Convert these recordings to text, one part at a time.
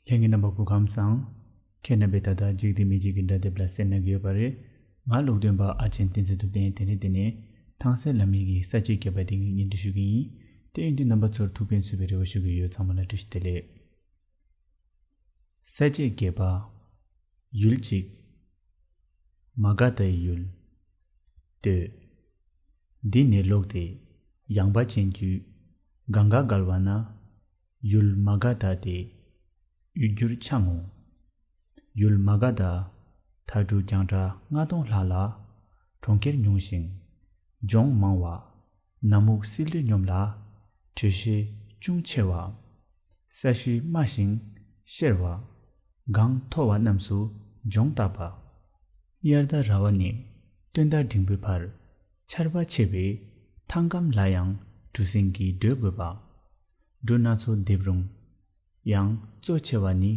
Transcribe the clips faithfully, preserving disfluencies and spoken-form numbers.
ལྷན་རྒྱས་རྣམ་པ་སྐུ་ཁམས་བཟང་། ཁྱེད་རྣམ་པས་ད་ལྟ་འཇིག་རྟེན་མི་འཇིག་གི་སྒྲ་དེབ་ལ་གསན་གནང་གི་ཡོད་པ་རེད། ང་ལུགས་སྟོན་པ་ཨ་ཆེན་བསྟན་འཛིན་ཐུབ་བསྟན། དེ་ནས་དེ་ནས་ཐང་སན་ལམ་ཡིག་གི་ས་བཅད་བརྒྱད་པ་དེ་ངས་སྙན་སྒྲོན་ཞུ་གི་ཡིན། དེ་ཡིན་དུས་རྣམ་པ་ཚོར་ཐུགས་ཕན་གསོས་པའི་རེ་བ་ཞུ་གི་ཡོད། ཚང་མ་ལ་བཀྲ་ཤིས་བདེ་ལེགས། ས་བཅད་བརྒྱད་པ། ཡུལ་གཅིག། མ་ག་དྷའི་ཡུལ། སྟོད། འདི་ནས་ལོག་སྟེ་ཡངས་པ་ཅན་བརྒྱུད་གངྒཱ་བརྒལ་བ་ན། ཡུལ་མ་ག་དྷ་དེ་གཡུལ་འགྱུར་འཆང་ངོ་། ཡུལ་མ་ག་དྷ་ད་དྲུག་རྒྱང་གྲགས་ལྔ་སྟོང་ལྷག་ལ་གྲོང་ཁྱེར་ཉུང་ཞིང་ལྗོངས་མང་བ། ནམ་འུག་བསིལ་དུས་སྙོམས་ལ་དྲོད་གཤེར་ཅུང་ཆེ་བ། ས་གཞི་དམའ་ཞིང་གཤེར་བ། སྒང་མཐོ་བ་རྣམས་སུ་ལྗོངས་བཏབ་པ། དབྱར་ཟླ་ར་བ་ནས་སྟོན་ཟླ་འབྲིང་པོའི་བར་ཆར་པ་ཆེ་བས་ཐང་སྐམ་ལ་ཡང་གྲུ་གཟིངས་ཀྱིས་སྒྲོལ་དགོས་པ། འབྲུ་སྣ་ཚོགས་འདེབས་རུང་། ཡང་གཙོ་ཆེ་བ་ནི་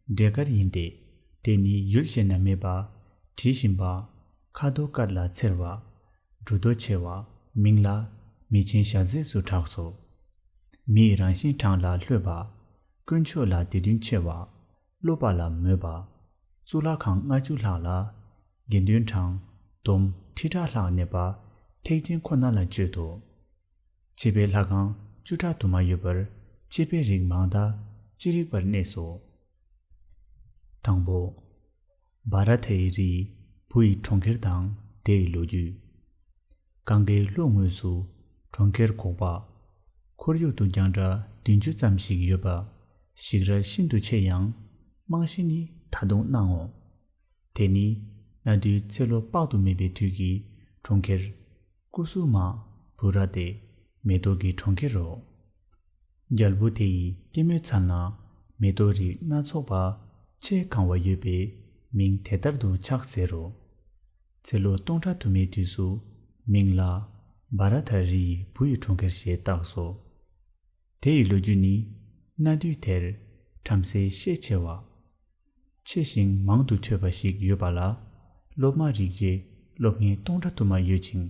འབྲས་དཀར་ཡིན་ཏེ། དེ་ནི་ཡུལ་གཞན་ན་མེད་པ། དྲི་ཞིམ་པ། ཁ་དོག་དཀར་ལ་འཚེར་བ། འབྲུ་དོ་ཆེ་བ། མིང་ལ་མི་ཆེན་ཞལ་མཛེས་སུ་གྲགས་སོ། མིའི་རང་བཞིན་དྲང་ལ་ལྷོད་པ། དཀོན་མཆོག་ལ་དད་འདུན་ཆེ་བ། སློབ་པ་ལ་མོས་པ། གཙུག་ལག་ཁང་ལྔ་བཅུ་ལྷག་ལ་དགེ་འདུན་གྲངས་བསྡོམས་ཁྲི་ཕྲག་ལྷག་གནས་པ་ཐེག་ཆེན་ཁོ་ན་ལ་སྤྱོད་དོ། ཆེ་བའི་ལྷ་ཁང་བཅུ་ཕྲག་དུ་མ་ཡོད་པར་ཆེ་བའི་རིགས་མང་དག་ཅི་རིགས་པར་གནས་སོ། དང་པོ། བྷ་ར་ཐའི་རིའི་བུ་ཡི་གྲོང་ཁྱེར་དང་དེའི་ལོ་རྒྱུས། གངྒཱའི་ལྷོ་ངོས་སུ་གྲོང་ཁྱེར་གོག་པ། ཁོར་ཡུག་ཏུ་རྒྱང་གྲགས་བདུན་ཅུ་ཙམ་ཞིག་ཡོད་པ། ཞིག་རལ་ཤིན་ཏུ་ཆེ་ཡང་རྨང་གཞི་ནི་ད་དུང་སྣང་ངོ་། དེ་ནི་གནའ་དུས་ཚེ་ལོ་དཔག་ཏུ་མེད་པའི་དུས་ཀྱི་གྲོང་ཁྱེར་ཀུ་སུ་མ་བུ་ར་སྟེ་མེ་ཏོག་གི་གྲོང་ཁྱེར་རོ། རྒྱལ་པོ་དེ་ཡི་སྐྱེད་མོས་ཚལ་ན་མེ་ཏོག་རིགས་སྣ་ཚོགས་པ་ཆེས་གང་བ་ཡོད་པས་མིང་དེ་ལྟར་དུ་ཆགས་ཟེར་རོ། ཚེ་ལོ་སྟོང་ཕྲག་དུ་མའི་དུས་སུ་མིང་ལ་བྷ་ར་ཐ་རི་ཡི་བུ་ཡི་གྲོང་ཁྱེར་ཞེས་བཏགས་སོ། དེ་ཡི་ལོ་རྒྱུས་ནི་གནའ་དུས་དེར་བྲམ་ཟེའི་ཤས་ཆེ་བ། ཆེ་ཞིང་མང་དུ་ཐོས་པ་ཞིག་ཡོད་པ་ལ། སློབ་མ་རིགས་བརྒྱའི་སློབ་མཁན་སྟོང་ཕྲག་དུ་མ་ཡོད་ཅིང་།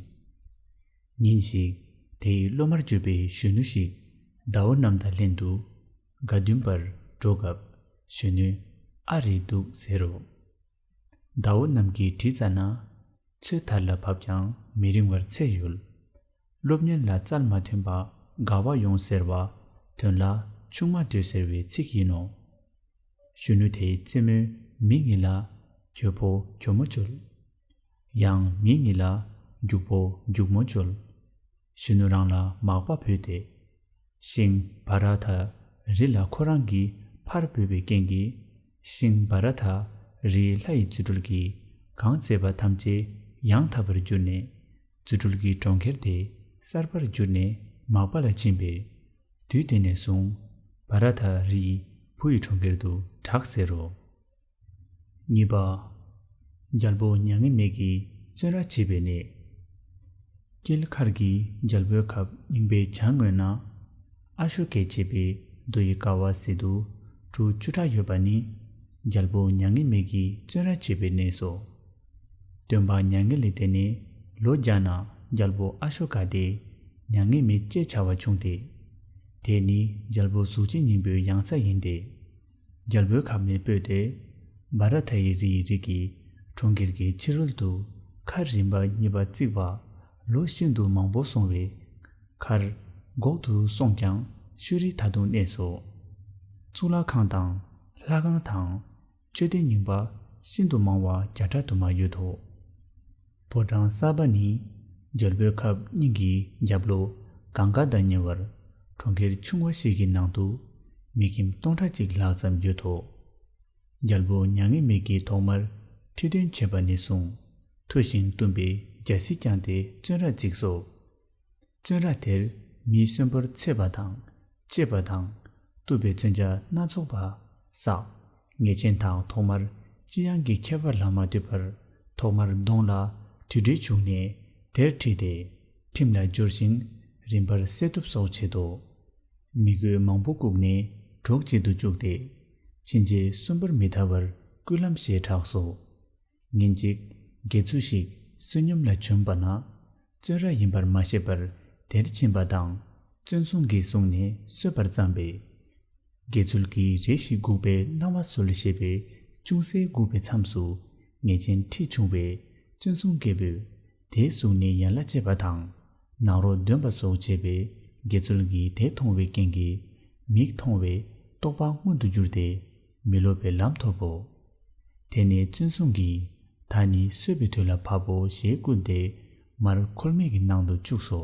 ཉིན་ཞིག་དེ་ཡི་སློབ་མར་གྱུར་པའི་གཞོན་ནུ་ཞིག་ཟླ་འོད་རྣམས་དང་ལྷན་དུ་དགའ་འདུན་པར་འགྲོ་སྐབས་གཞོན་ནུས་ཨ་རེ་འདུག་ཟེར་རོ། ཟླ་འོད་རྣམས་ཀྱིས་དྲིས་ཙ་ན། ཚོད་ཐར་ལ་བབ་ཀྱང་མི་རིང་བར་ཚེ་ཡོལ། སློབ་གཉེར་ལ་རྩལ་མ་ཐོན་པ་དགའ་བ་ཡོང་ཟེར་བ་དོན་ལ་ཆུང་མ་སྡོད་ཟེར་བའི་ཚིག་ཡིན་ནོ། གཞོན་ནུ་དེའི་རྩེད་མོའི་མིང་ཡིན་ལ་གྱོ་པོ་གྱོ་མོ་བཅོལ། ཡང་མིང་ཡིན་ལ་རྒྱུག་པོ་རྒྱུག་མོ་བཅོལ། གཞོན་ནུ་རང་ལ་མག་པ་ཕུལ་ཏེ། ཤིང་བྷ་ར་ཐ་རི་ལ་ཁོ་རང་གིས་ཕར་བོས་པའི་རྐྱེན་གྱིས། ཤིང་བྷ་ར་ཐ་རིའི་ལྷ་ཡི་རྫུ་འཕྲུལ་གྱིས་གང་མཛད་པ་ཐམས་ཅད་ཡང་དག་པར་གྱུར་ནས། རྫུ་འཕྲུལ་གྱི་གྲོང་ཁྱེར་དེ་གསར་པར་གྱུར་ནས་མག་པ་ལ་ཕྱིན་པས། དུས་དེ་ནས་བཟུང་བྷ་ར་ཐ་རིའི་བུ་ཡི་གྲོང་ཁྱེར་དུ་གྲགས་ཟེར་རོ། གཉིས་པ། རྒྱལ་པོ་མྱ་ངན་མེད་ཀྱིས་བཙོན་ར་བྱེད་པའི་གནས། དཀྱིལ་མཁར་གྱི་རྒྱལ་པོའི་ཁབ་རྙིང་པའི་བྱང་ངོས་ན། ཨ་ཤོ་ཀས་བྱས་པའི་རྡོ་ཡི་ཀ་བ་ཟེ་དུ་གྲུ་བཅུ་ཕྲག་ཡོད་པ་ནི། རྒྱལ་པོ་མྱ་ངན་མེད་ཀྱིས་བཙོན་ར་བྱེད་པའི་གནས་སོ། སྟོན་པ་མྱ་ངན་ལས་འདས་ནས་ལོ་བརྒྱ་ན་རྒྱལ་པོ་ཨ་ཤོ་ཀ་དེ་མྱ་ངན་མེད་ཅེས་བྱ་བ་བྱུང་སྟེ། དེ་ནི་རྒྱལ་པོ་གཟུགས་ཅན་སྙིང་པོའི་ཡང་ས་ཡིན་ཏེ། རྒྱལ་པོའི་ཁབ་ནས་སྤོས་ཏེ། བྷ་ར་ཐ་ཡི་རི་ཡི་རིགས་ཀྱི་གྲོང་ཁྱེར་གྱི་ཕྱི་རོལ་དུ་མཁར་རིམ་པ་གཉིས་པ་བརྩིགས་པ་ལོ་ཤིན་ཏུ་མང་པོ་སོང་བས། མཁར་འགོག་ཏུ་སོང་ཀྱང་ཤུལ་རི་ད་དུང་གནས་སོ། གཙུག་ལག་ཁང་དང་ལྷ་ཁང་དང་མཆོད་རྟེན་རྙིང་པ་ཤིན་ཏུ་མང་བ་བརྒྱ་ཕྲག་དུ་མ་ཡོད་དོ། ཕོ་བྲང་གསར་པ་ནི་རྒྱལ་པོའི་ཁབ་གཉིས་ཀྱི་རྒྱབ་ལོགས་གངྒཱ་དང་ཉེ་བར་གྲོང་ཁྱེར་ཆུང་བ་ཞིག་གི་ནང་དུ་མི་ཁྱིམ་སྟོང་ཕྲག་གཅིག་ལྷག་ཙམ་ཡོད་དོ། རྒྱལ་པོ་མྱ་ངན་མེད་ཀྱིས་ཐོག་མར་ཁྲི་འདོན་བྱས་པ་ནས་བཟུང་མཐུ་ཞིང་གཏུམ་པའི་རྒྱལ་སྲིད་བསྐྱངས་ཏེ་བཙོན་རར་བརྩིགས་སོ། བཙོན་ར་དེར་མིའི་གསོན་པོར་འཚེད་པ་དང་གཅེས་པ་དང་གཏུབ་པའི་མཚོན་ཆ་སྣ་ཚོགས་པ་བསགས། ཉེས་ཅན་དག་ཐོག་མར་སྤྱི་ཡང་གི་ཁྱད་པར་ལ་མ་ལྟོས་པར་ཐོག་མར་གདོང་ལ་དུད་འགྲོ་བྱུགས་ནས་དེར་ཁྲིད་དེ་ཁྲིམས་ལ་སྦྱོར་ཞིང་རིམ་པར་བསད་གཏུབ་སོགས་བྱེད་དོ། མི་རྒོད་མང་པོ་བཀུག་ནས་གྲོགས་བྱེད་དུ་བཅུག་སྟེ་ཕྱིན་ཆད་གསོན་པོར་མི་ཐར་བར་སྐུལ་ལམ་ཞེས་གྲགས་སོ། ཉིན་གཅིག་དགེ་ཚུལ་ཞིག་བསོད་སྙོམས་ལ་བྱོན་པ་ན། བཙོན་ར་ཡིན་པར་མ་ཤེས་པར་དེར་ཕྱིན་པ་དང་། བཙོན་སྲུང་གིས་བཟུང་ནས་གསོད་པར་བརྩམས་པས། དགེ་ཚུལ་གྱིས་རེ་ཞིག་སྒུག་པའི་སྣང་བ་གསོལ་ཞེས་པས་ཅུང་ཟད་སྒུག་པའི་མཚམས་སུ་ངེས་ཅན་ཁྲིད་བྱུང་བས་བཙུན་སྲུང་རྒྱལ་པོས་དེ་གཟུགས་ནས་ཡན་ལ་བཅད་པ་དང་ནང་རོ་འདོན་པ་སོགས་བྱས་པས་དགེ་ཚུལ་གྱིས་དེ་མཐོང་བའི་རྐྱེན་གྱིས་མིག་མཐོང་བས་རྟོག་པ་མངོན་དུ་གྱུར་ཏེ་མི་སློབ་པའི་ལམ་ཐོབ་བོ། དེ་ནས་བཙུན་སྲུང་གིས་ད་ནི་གསོད་པའི་དུས་ལ་བབ་བོ་ཞེས་བསྐུལ་ཏེ་མར་ཁོལ་མེད་ཀྱི་ནང་དུ་བཅུག་སོ།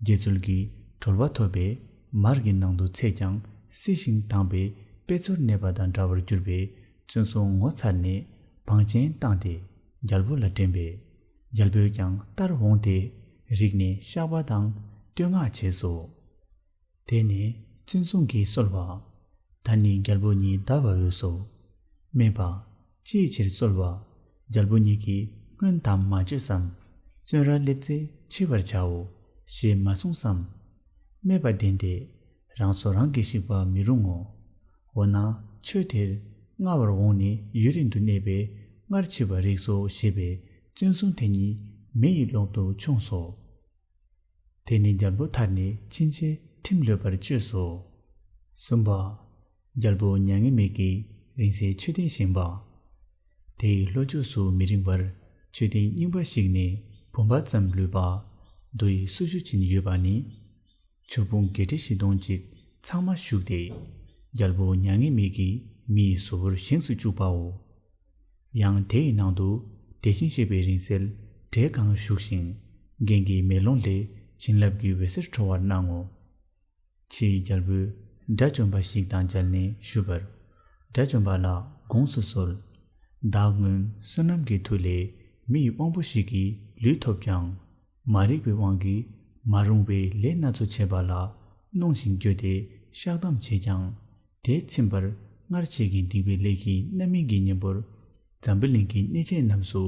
དགེ་ཚུལ་གྱིས་གྲོལ་བ་ཐོབ་པས་མར་གྱི་ནང་དུ་ཚད་ཀྱང་བསིལ་ཞིང་དྭངས་པས་དཔེ་མཚོར་གནས་པ་དང་འདྲ་བར་གྱུར་པས་བཙུན་སྲུང་ངོ་མཚར་ནས་བང་ཆེན་བཏང་སྟེ་རྒྱལ་པོ་ལ་འདྲེན་པས། རྒྱལ་པོས་ཀྱང་བལྟར་འོངས་ཏེ་རིག་ནས་བཤགས་པ་དང་བསྟོད་བསྔགས་བྱས་སོ། དེ་ནས་བཙུན་སྲུང་གིས་གསོལ་བ། ད་ནི་རྒྱལ་པོ་ཉིད་བདའ་བར་འོས་སོ། སྨྲས་པ། ཅིའི་ཕྱིར་གསོལ་བ། རྒྱལ་པོ་ཉིད་ཀྱིས་སྔོན་དམ་མ་བཅོས་སམ། བཙོན་རར་སླེབས་ཚེ་འཆི་བར་བྱའོ། ཞེས་མ་གསུངས་སམ། སྨྲས་པ། བདེན་ཏེ། རང་སྲོག་རང་གིས་བཤིག་པ་མི་རུང་ངོ་། འོ་ན་ཆོས་དེར་མངའ་བར་འོངས་ནས་ཡུན་རིང་དུ་གནས་པས་སྔར་འཆི་བར་རིགས་སོ་ཞེས་པས་བཙུན་སྲུང་དེ་ཉིད་མེ་ཡི་ལོག་ཏུ་མཆོངས་སོ། དེ་ནས་རྒྱལ་པོ་ཐར་ནས་ཕྱིན་ཆད་ཁྲིམས་ལོད་པར་བཅོས་སོ། གསུམ་པ། རྒྱལ་པོ་མྱ་ངན་མེད་ཀྱིས་རིང་བསྲེལ་མཆོད་རྟེན་བཞེངས་པ། དེ་ཡི་ལྷོ་ཕྱོགས་སུ་མི་རིང་བར་མཆོད་རྟེན་རྙིང་པ་ཞིག་ནས་བུམ་པ་ཙམ་ལུས་པ། རྡོ་ཡི་སོར་ཆུ་ཅན་ཡོད་པ་ནི། ཆོས་ཕུང་བརྒྱད་ཁྲི་བཞི་སྟོང་གཅིག་ཚང་མ་བཞུགས་ཏེ། རྒྱལ་པོ་མྱ་ངན་མེད་ཀྱིས་མི་ཡི་གཟུ་བོར་བཞེངས་སུ་བཅུག་པའོ། ཡང་དེ་ཡི་ནང་དུ་དེ་བཞིན་གཤེགས་པའི་རིང་བསྲེལ་བྲེ་གང་བཞུགས་ཤིང་རྒྱན་གྱི་མེ་ལོང་ལས་བྱིན་རླབས་ཀྱི་འོད་ཟེར་འཕྲོ་བར་སྣང་ངོ་། ཕྱིའི་རྒྱལ་པོས་དགྲ་བཅོམ་པ་ཞིག་དང་མཇལ་ནས་ཞུས་པར། དགྲ་བཅོམ་པ་ལ་དགོངས་སུ་གསོལ། བདག་སྔོན་བསོད་ནམས་ཀྱི་མཐུ་ལས་མི་ཡི་དབང་པོ་ཞིག་གི་ལུས་ཐོབ་ཀྱང་། མ་རིག་པའི་དབང་གིས་མ་རུངས་པའི་ལས་སྣ་ཚོགས་བྱས་པ་ལ་གནོང་ཞིང་འགྱོད་དེ་བཤགས་སྡོམ་བྱས་ཀྱང་། དེ་ཚིམ་པར་སྔར་བྱས་ཀྱི་སྡིག་པའི་ལས་ཀྱི་རྣམ་སྨིན་གྱི་གཉེན་པོར། འཛམ་བུ་གླིང་གི་གནས་ཆེན་རྣམས་སུ་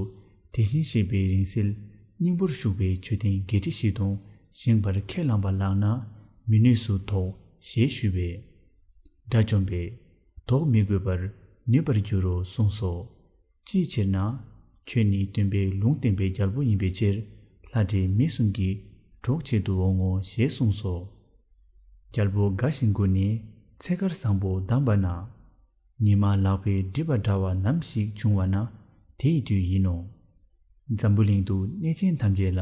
དེ་བཞིན་གཤེགས་པའི་རིང་བསྲེལ་སྙིང་པོར་བཞུགས་པའི་མཆོད་རྟེན་བརྒྱད་ཁྲི་བཞི་སྟོང་བཞེངས་པར་ཁས་བླངས་པ་ལགས་ན་མི་ནུས་སུ་དོགས་ཞེས་ཞུས་པས། དགྲ་བཅོམ་པས། དོགས་མི་དགོས་པར་ནུས་པར་འགྱུར་རོ་གསུངས་སོ། ཅིའི་ཕྱིར་ན། ཁྱོད་ནི་སྟོན་པའི་ལུང་བསྟན་པའི་རྒྱལ་པོ་ཡིན་པའི་ཕྱིར་ལྷ་འདྲེ་མི་གསུམ་གྱི་གྲོགས་བྱེད་དུ་འོང་ངོ་ཞེས་གསུངས་སོ། རྒྱལ་པོ་དགའ་ཞིང་མགུ་ནས་ཚེ་དཀར་བཟང་པོ་བསྡམས་པ་ན། ཉི་མ་ལག་པས་བསྒྲིབས་པ་འདྲ་བ་ནམ་ཞིག་འབྱུང་བ་ན་དེ་ཡི་དུས་ཡིན་ནོ། འཛམ་བུ་གླིང་དུ་གནས་ཆེན་ཐམས་ཅད་ལ་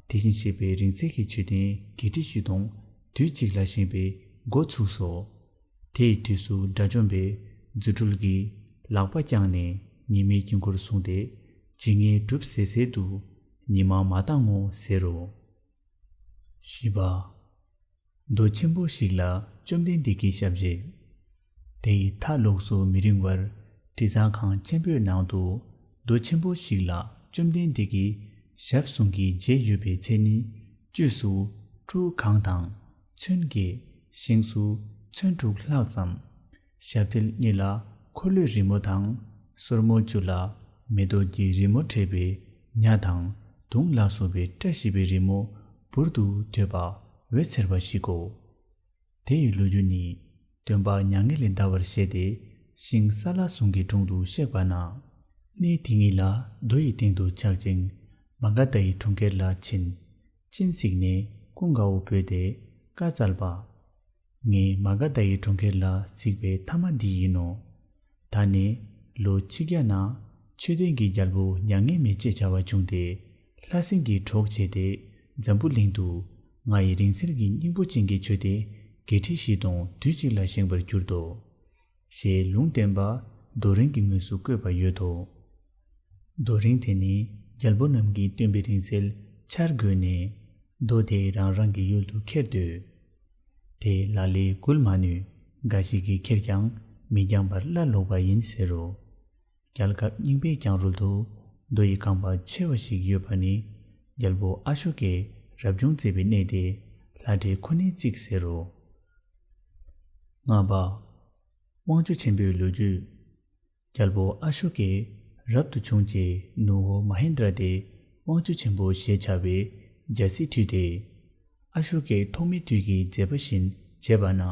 དེ་བཞིན་གཤེགས་པའི་རིང་བསྲེལ་གྱི་མཆོད་རྟེན་བརྒྱད་ཁྲི་བཞི་སྟོང་དུས་གཅིག་ལ་བཞེངས་པའི་འགོ་ཚུགས་སོ། དེ་ཡི་དུས་སུ་དགྲ་བཅོམ་པས་རྫུ་འཕྲུལ་གྱིས་ལག་པ་བརྐྱངས་ནས་ཉི་མའི་དཀྱིལ་འཁོར་བཟུང་སྟེ་ཇི་སྙེད་གྲུབ་ཟད་ཟད་དུ་ཉི་མ་མ་བཏང་ངོ་ཟེར་རོ། བཞི་པ། རྡོ་ཆེན་པོ་ཞིག་ལ་བཅོམ་ལྡན་འདས་ཀྱི་ཞབས་རྗེས། དེ་ཡི་མཐའ་ལོགས་སུ་མི་རིང་བར་དྲི་གཙང་ཁང་ཆེན་པོའི་ནང་དུ་རྡོ་ཆེན་པོ་ཞིག་ལ་བཅོམ་ལྡན་འདས་ཀྱི་ཞབས་ཟུང་གི་རྗེས་ཡོད་པའི་ཚད་ནི་བཅོས་སུ་ཁྲུ་གང་དང་ཚོན་བརྒྱད། བཞེངས་སུ་ཚོན་དྲུག་ལྷག་ཙམ། ཞབས་མཐིལ་གཉིས་ལ་འཁོར་ལོའི་རི་མོ་དང་སོར་མོ་བཅུ་ལ་མེ་ཏོག་གི་རི་མོ་བྲེས་པའི་ཉ་དང་དུང་ལ་སོགས་པའི་བཀྲ་ཤིས་པའི་རི་མོ་འབུར་དུ་དོད་པ་འོད་འཚེར་བ་ཞིག་གོ། དེ་ཡི་ལོ་རྒྱུས་ནི། སྟོན་པ་མྱ་ངན་ལས་འདའ་བར་བཞེད་དེ་ཤིང་ས་བླ་ཟུང་གི་དྲུང་དུ་གཤེགས་པ་ན། གནས་དེ་ཉིད་ལ་རྡོ་ཡི་སྟེང་དུ་ཆགས་ཅིང་མ་ག་དྷ་ཡི་གྲོང་ཁྱེར་ལ་ཕྱིན། སྤྱན་གཟིགས་ནས་ཀུན་དགའ་བོ་བོས་ཏེ་བཀའ་སྩལ་པ། ངས་མ་ག་དྷ་ཡི་གྲོང་ཁྱེར་ལ་གཟིགས་པའི་ཐ་མ་འདི་ཡིན་ནོ། ད་ནི་ལོ་ཆིག་བརྒྱ་ན་མཆོད་རྟེན་གྱི་རྒྱལ་པོ་མྱ་ངན་མེད་ཅེས་བྱ་བ་བྱུང་སྟེ་ལྷ་སྲིན་གྱི་གྲོགས་བྱས་ཏེ་འཛམ་བུ་གླིང་དུ་ང་ཡི་རིང་བསྲེལ་གྱི་སྙིང་པོ་ཅན་གྱི་མཆོད་རྟེན་བརྒྱད་ཁྲི་བཞི་སྟོང་དུས་གཅིག་ལ་བཞེངས་པར་གྱུར་ཏོ། ཞེས་ལུང་བསྟན་པ་རྡོ་རིང་གི་ངོས་སུ་བརྐོས་པ་ཡོད་དོ། རྡོ་རིང་དེ་ནི་རྒྱལ་པོ་རྣམས་ཀྱིས་སྟོན་པའི་རིང་བསྲེལ་ཆར་བགོས་ནས་རྡོ་དེ་རང་རང་གི་ཡུལ་དུ་ཁྱེར་སྡོད། དེ་ལ་ལས་འགུལ་མ་ནུས། འགའ་ཞིག་གིས་ཁྱེར་ཀྱང་མི་འགྱངས་པར་སླར་ལོག་པ་ཡིན་ཟེར་རོ། རྒྱལ་ཁབ་རྙིང་པའི་རྒྱང་རོལ་དུ་རྡོ་ཡི་རྐང་པ་ཆེ་བ་ཞིག་ཡོད་པ་ནི་རྒྱལ་པོ་ཨ་ཤོ་ཀས་རབ་བྱུང་བཙལ་བའི་གནས་དེ་ལྷ་འདྲེ་ཁོ་ནས་བརྩིགས་ཟེར་རོ། ལྔ་པ། དབང་ཕྱུག་ཆེན་པོའི་ལོ་རྒྱུས། རྒྱལ་པོ་ཨ་ཤོ་ཀས་རབ་ཏུ་བྱུང་རྗེས་ནུ་བོ་མ་ཧེན་དྲ་དེ་དབང་ཕྱུག་ཆེན་པོ་ཞེས་བྱ་བའི་རྒྱལ་སྲིད་བཏུད་དེ། ཨ་ཤོ་ཀས་ཐོག་མའི་དུས་ཀྱི་མཛད་པ་བཞིན་བྱས་པ་ན།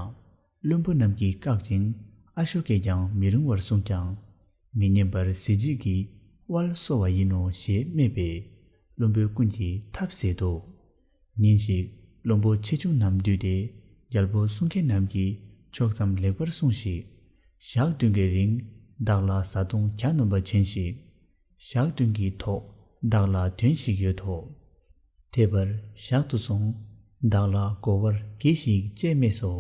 བློན་པོ་རྣམས་ཀྱིས་བཀག་ཅིང་ཨ་ཤོ་ཀས་ཀྱང་མི་རུང་བར་གསུངས་ཀྱང་། མི་ཉན་པར་གཟི་བརྗིད་ཀྱིས་དབལ་གསོ་བ་ཡིན་ནོ་ཞེས་སྨྲས་པས། བློན་པོ་ཀུན་གྱིས་ཐབས་ཟད་དོ། ཉིན་ཞིག་བློན་པོ་ཆེ་ཆུང་རྣམས་འདུས་ཏེ་རྒྱལ་པོ་སྲུང་མཁན་རྣམས་ཀྱིས་ ཕྱོགས་ཙམ་ལེགས་པར་སྲུངས་ཤིག། ཞག་བདུན་གྱི་རིང་བདག་ལ་བཟའ་བཏུང་གྱ་ནོམ་པ་བྱིན་ཞིག། ཞག་བདུན་གྱི་ཐོག་བདག་ལ་དོན་ཞིག་ཡོད་དོ། དེ་བར་ཞག་ཏུ་སོང་། བདག་ལ་བགོ་བར་གྱིས་ཤིག་ཅེས་སྨྲས་སོ།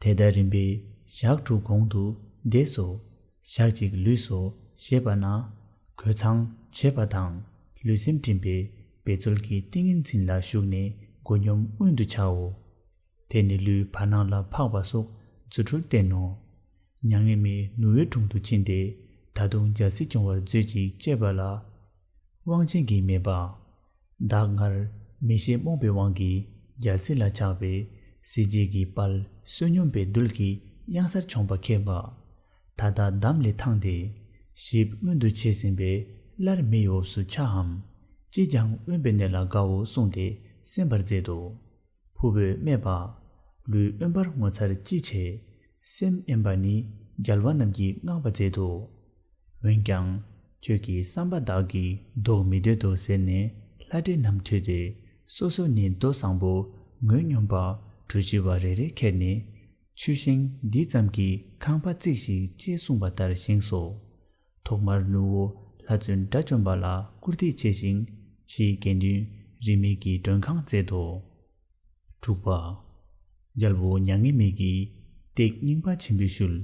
དེ་ལྟར་རིམ་པས་ཞག་དྲུག་གོང་དུ་འདས་སོ། ཞག་གཅིག་ལུས་སོ་ཞེས་པ་ན། གོས་ཚང་བྱེད་པ་དང་ལུས་སེམས་བསྒྲིམས་པའི་འབད་རྩོལ་གྱི་ཏིང་ངེ་འཛིན་ལ་ཞུགས་ནས་མགོ་སྙོམས་མངོན་དུ་བྱའོ། དེ་ནི་ལུས་བར་སྣང་ལ་འཕགས་པ་སོགས་རྫུ་འཕྲུལ་བསྟན་ནོ། མྱ་ངན་མེད་ནུབ་པའི་དྲུང་དུ་ཕྱིན་ཏེ་ད་དུང་རྒྱལ་སྲིད་སྐྱོང་བར་མཛོད་ཅིག་ཅེས་པ་ལ། དབང་ཆེན་གྱིས་སྨྲས་པ། བདག་སྔར་མི་ཤེས་རྨོངས་པའི་དབང་གིས་རྒྱལ་སྲིད་ལ་ཆགས་པའི་གཟི་བརྗིད་ཀྱི་དཔལ་བསོད་སྙོམས་པའི་རྡུལ་གྱིས་གཡང་སར་མཆོངས་པ་མཁྱེན་པ། ད་ལྟ་འདམ་ལས་ཐང་སྟེ་ཞིབ་མངོན་དུ་བྱས་ཟིན་པས་སླར་མེ་ཡི་འོབས་སུ་ཆའམ། ཅིས་ཀྱང་དབེན་པའི་གནས་ལ་དགའོ་གསུངས་ཏེ་གསན་པར་མཛད་དོ། ཕུ་བོས་སྨྲས་པ། ལུས་དབེན་པར་ངོ་མཚར་ཅི་ཆེ། སེམས་དབེན་པ་ནི་རྒྱལ་བ་རྣམས་ཀྱིས་བསྔགས་པ་མཛད་དོ། འོན་ཀྱང་ཁྱོད་ཀྱི་བསམ་པ་བདག་གིས་བཟློག་མི་འདོད་དོ་ཟེར་ནས་ལྷ་འདྲེ་རྣམས་ཐོས་ཏེ་སོ་སོ་ནི་རྡོ་བཟང་པོ་ངོས་སྙོམས་པ་གྲུ་བཞི་བ་རེ་རེ་ཁྱེར་ནས་ཆུ་ཤིང་འདི་ཙམ་གྱི་ཁང་པ་བརྩིགས་ཤིག་ཅེས་གསུངས་པ་ལྟར་བཞེངས་སོ། ཐོག་མར་ནུ་བོ་ལྷ་བཙུན་དགྲ་བཅོམ་པ་ལ་བཀུར་སྟི་བྱས་ཤིང་ཕྱིའི་དགེ་འདུན་རིས་མེད་ཀྱི་མགྲོན་ཁང་མཛད་དོ། དྲུག་པ། རྒྱལ་པོ་མྱ་ངན་མེད་ཀྱིས་སྟེགས་རྙིང་པ་ཆེན་པོའི་ཤུལ།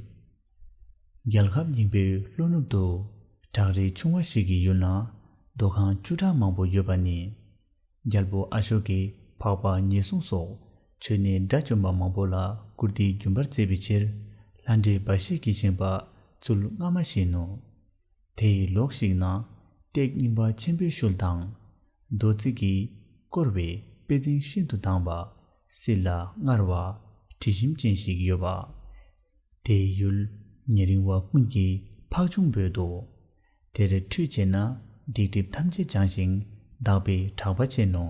རྒྱལ་ཁབ་རྙིང་པའི་ལྷོ་ནུབ་ཏུ་བྲག་རི་ཆུང་བ་ཞིག་གི་ཡུལ་ན་རྡོ་ཁང་བཅུ་ཕྲག་མང་པོ་ཡོད་པ་ནི། རྒྱལ་པོ་ཨ་ཤོ་ཀས་འཕགས་པ་ཉེར་སྲུང་སོགས་མཆོད་གནས་དགྲ་བཅོམ་པ་མང་པོ་ལ་བཀུར་སྟི་རྒྱུན་པར་མཛད་པའི་ཕྱིར་ལྷ་འདྲེ་འབའ་ཞིག་གིས་བཞེངས་པ་ཚུལ་སྔ་མ་བཞིན་ནོ། དེ་ཡི་ལོགས་ཤིག་ན་སྟེགས་རྙིང་པ་ཆེན་པོའི་ཤུལ་དང་། རྡོ་རྩིག་གིས་བསྐོར་བའི་པེ་ཙིང་ཤིན་ཏུ་དྭངས་པ་བསིལ་ལ་མངར་བ་དྲི་ཞིམ་ཅན་ཞིག་ཡོད་པ། དེའི་ཡུལ་ཉེ་རིང་བ་ཀུན་གྱིས་འཕགས་ལྗོངས་འབོད་དོ། དེར་ཁྲུས་བྱས་ན་སྡིག་སྒྲིབ་ཐམས་ཅད་བྱང་ཞིང་དག་པའི་གྲགས་པ་ཆེ་ནོ།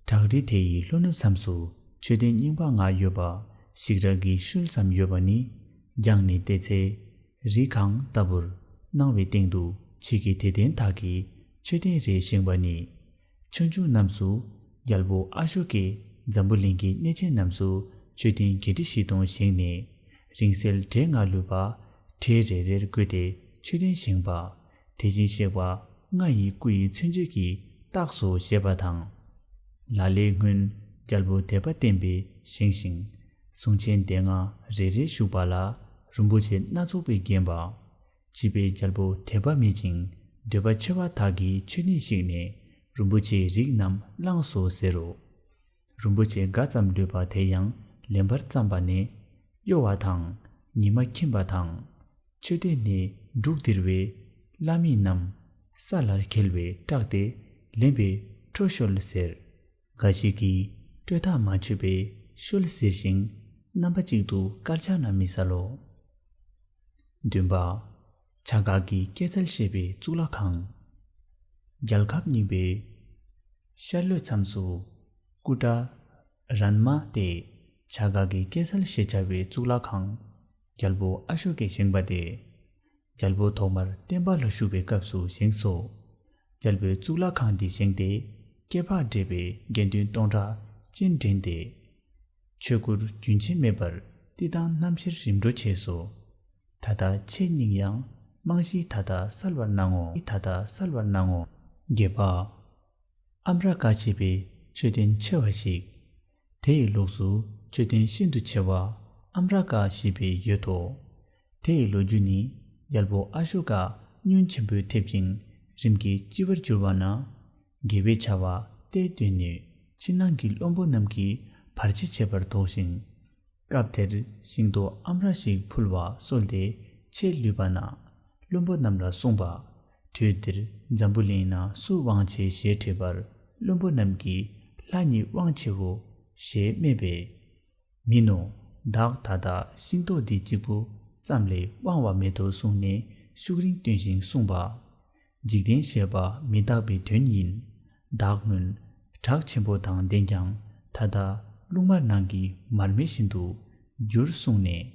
བྲག་རི་དེ་ཡི་ལྷོ་ནུབ་མཚམས་སུ་མཆོད་རྟེན་རྙིང་པ་ལྔ་ཡོད་པ་ཞིག་རལ་གྱི་ཤུལ་ཙམ་ཡོད་པ་ནི་བརྒྱངས་ནས་བལྟས་ཚེ། རི་གང་ལྟ་བུར་སྣང་བའི་སྟེང་དུ་ཕྱིས་ཀྱི་དད་ལྡན་དག་གིས་མཆོད་རྟེན་རེ་བཞེངས་པ་ནི། ཆོས་འབྱུང་རྣམས་སུ་རྒྱལ་པོ་ཨ་ཤོ་ཀས་འཛམ་བུ་གླིང་གི་གནས་ཆེན་རྣམས་སུ་མཆོད་རྟེན་བརྒྱད་ཁྲི་བཞི་སྟོང་བཞེངས་ནས་རིང་བསྲེལ་བྲེ་ལྔ་ལུས་པ་བྲེ་རེ་རེར་བགོས་ཏེ་མཆོད་རྟེན་བཞེངས་པ། དེ་བཞིན་གཤེགས་པ་ལྔ་ཡི་སྐུ་ཡི་མཚོན་བྱེད་ཀྱི་རྟགས་སོ་ཞེས་པ་དང་། ལ་ལས་སྔོན་རྒྱལ་པོ་དད་པ་བརྟན་པས་བཞེངས་ཤིང་གཟུངས་ཆེན་སྡེ་ལྔ་རེ་རེ་བཞུགས་པ་ལ་རིན་པོ་ཆེ་སྣ་ཚོགས་པས་བརྒྱན་པ། བྱིས་པའི་རྒྱལ་པོ་དད་པ་མེད་ཅིང་འདོད་པ་ཆེ་བ་དག་གིས་མཆོད་གནས་བཤིག་ནས་རིན་པོ་ཆེའི་རིགས་རྣམས་བླངས་སོ་ཟེར་རོ། རིན་པོ་ཆེ་འགའ་ཙམ་ལུས་པ་དེ་ཡང་ལེན་པར་བརྩམས་པ་ནས་གཡོ་བ་དང་ཉི་མ་ཁྱིམ་པ་དང་། མཆོད་རྟེན་ནས་འབྲུག་ལྡིར་བས་བླ་མེད་རྣམས་ས་ལ་འགྱེལ་བས་སྐྲག་སྟེ་ལེན་པས་ཁྲོ་ཤོལ་ཟེར། འགའ་ཞིག་གིས་སྤྲོས་ཐག་མ་ཆོད་པས་ཤོལ་ཟེར་ཞིང་རྣམ་པ་གཅིག་ཏུ་དཀར་ཆག་ན་མི་སལ་ལོ། བདུན་པ། བྱ་གག་གི་སྐྱེད་ཚལ་ཞེས་པའི་གཙུག་ལག་ཁང་། རྒྱལ་ཁབ་རྙིང་པའི་ཤར་ལྷོའི་མཚམས་སུ་ཀུ་ཏྲ་རན་མ་སྟེ་བྱ་གག་གི་སྐྱེད་ཚལ་ཞེས་བྱ་བའི་གཙུག་ལག་ཁང་རྒྱལ་པོ་ཨ་ཤོ་ཀས་བཞེངས་པ་སྟེ། རྒྱལ་པོ་ཐོག་མར་བསྟན་པ་ལ་ཞུགས་པའི་སྐབས་སུ་བཞེངས་སོ། རྒྱལ་པོས་གཙུག་ལག་ཁང་འདི་བཞེངས་ཏེ་སྐྱེ་འཕགས་བགྲེས་པའི་དགེ་འདུན་སྟོང་ཕྲག་སྤྱན་འདྲེན་ཏེ། ཆོས་སྐུར་རྒྱུན་ཆད་མེད་པར་བསྟི་སྟང་རྣམ་བཤེར་རིམ་གྲོ་བྱས་སོ། ད་ལྟ་ཆེ་སྙིང་ཡང་རྨང་གཞི་ད་ལྟ་གསལ་བར་སྣང་ངོ་། ད་ལྟ་གསལ་བར་སྣང་ངོ་། བརྒྱད་པ། ཨམ་ར་ཀ་ཞེས་པའི་མཆོད་རྟེན་ཆེ་བ་ཞིག། དེ་ཡི་ལོགས་སུ་མཆོད་རྟེན་ཤིན་ཏུ་ཆེ་བ་ཨམ་ར་ཀ་ཞེས་པའི་ཡོད་དོ། དེ་ཡི་ལོ་རྒྱུས་ནི་རྒྱལ་པོ་ཨ་ཤོ་ཀ་སྔོན་ཆེན་པོས་ཐེབས་ཤིང་རིམ་གྱིས་ལྕི་བར་གྱུར་བ་ན། དགེ་བའི་བྱ་བ་གཏེར་བཏོན་ནས་ཕྱི་ནང་གི་བློན་པོ་རྣམས་ཀྱིས་བར་ཆད་བྱེད་པར་དོགས་ཤིང་། སྐབས་དེར་ཤིང་ཏོག་ཨམ་ར་ཞིག་ཕུལ་བ་གསོལ་ཏེ་ཆེས་བླུས་པ་ན། བློན་པོ་རྣམས་ལ་གསུངས་པ། དུས་འདིར་འཛམ་བུ་གླིང་ན་སུ་དབང་ཆེ་ཞེས་དྲིས་པར་བློན་པོ་རྣམས་ཀྱིས་ལྷ་ཉིད་དབང་ཆེའོ་ཞེས་སྨྲས་པས། མིན་ནོ། བདག་ད་ལྟ་ཤིང་ཏོག་འདི་གཅིག་པུ་ཙམ་ལས་དབང་བ་མེད་དོ་གསུངས་ནས་ཤུགས་རིང་བསྟུན་ཞིང་གསུངས་པ། འཇིག་རྟེན་ཞེས་པ་མི་རྟག་པའི་དོན་ཡིན། བདག་སྔོན་བྲག་ཆེན་པོ་དང་ལྡན་ཀྱང་ད་ལྟ་རླུང་མར་ནང་གི་མར་མེ་བཞིན་དུ་འགྱུར་གསུངས་ནས།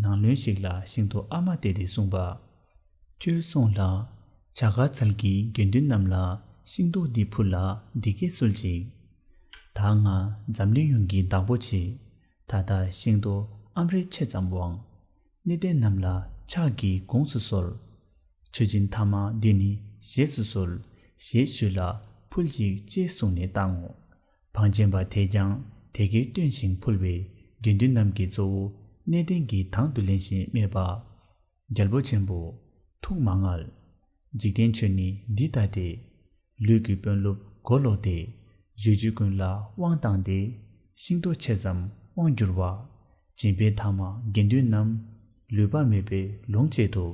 ནང་བློན་ཞིག་ལ་ཤིང་ཏོག་ཨ་མ་སྟེར་ཏེ་གསུངས་པ། ཁྱོད་སོང་ལ། བྱ་དཀར་ཚལ་གྱི་དགེ་འདུན་རྣམས་ལ་ཤིང་ཏོག་འདི་ཕུལ་ལ་འདི་སྐད་གསོལ་ཅིག། ད་ང་འཛམ་གླིང་ཡོངས་ཀྱི་བདག་པོ་ཆེ། ད་ལྟ་ཤིང་ཏོག་ ཨམ་རི་ཆེ་ཙམ་དབང་། གནས་བརྟན་རྣམས་ལ་ཕྱག་གིས་དགོངས་སུ་གསོལ། མཆོད་སྦྱིན་ཐ་མ་འདི་ནི་བཞེས་སུ་གསོལ། ཞེས་ཞུས་ལ་ཕུལ་ཅིག་ཅེས་གསུངས་ནས་བཏང་ངོ་། བང་ཆེན་པ་དེས་ཀྱང་དེ་སྐད་བསྟན་ཞིང་ཕུལ་བས་དགེ་འདུན་རྣམས་ཀྱིས་གཙོ་བོ་གནས་བརྟན་གྱིས་དང་དུ་ལེན་ཞིང་སྨྲས་པ། རྒྱལ་པོ་ཆེན་པོ། ཐུགས་མ་ངལ། འཇིག་རྟེན་ཆོས་ནི་འདི་ལྟ་སྟེ། ལུས་ཀྱི་དཔོན་སློབ་མགོ་ལོག་སྟེ། ཡུལ་ཆོས་ཀུན་ལ་དབང་བཏང་སྟེ། ཤིང་ཏོག་ཆེ་ཙམ་དབང་བསྒྱུར་བ། སྦྱིན་པའི་ཐ་མ་དགེ་འདུན་རྣམས། ལུས་པ་མེད་པའི་ལོངས་སྤྱད་དོ།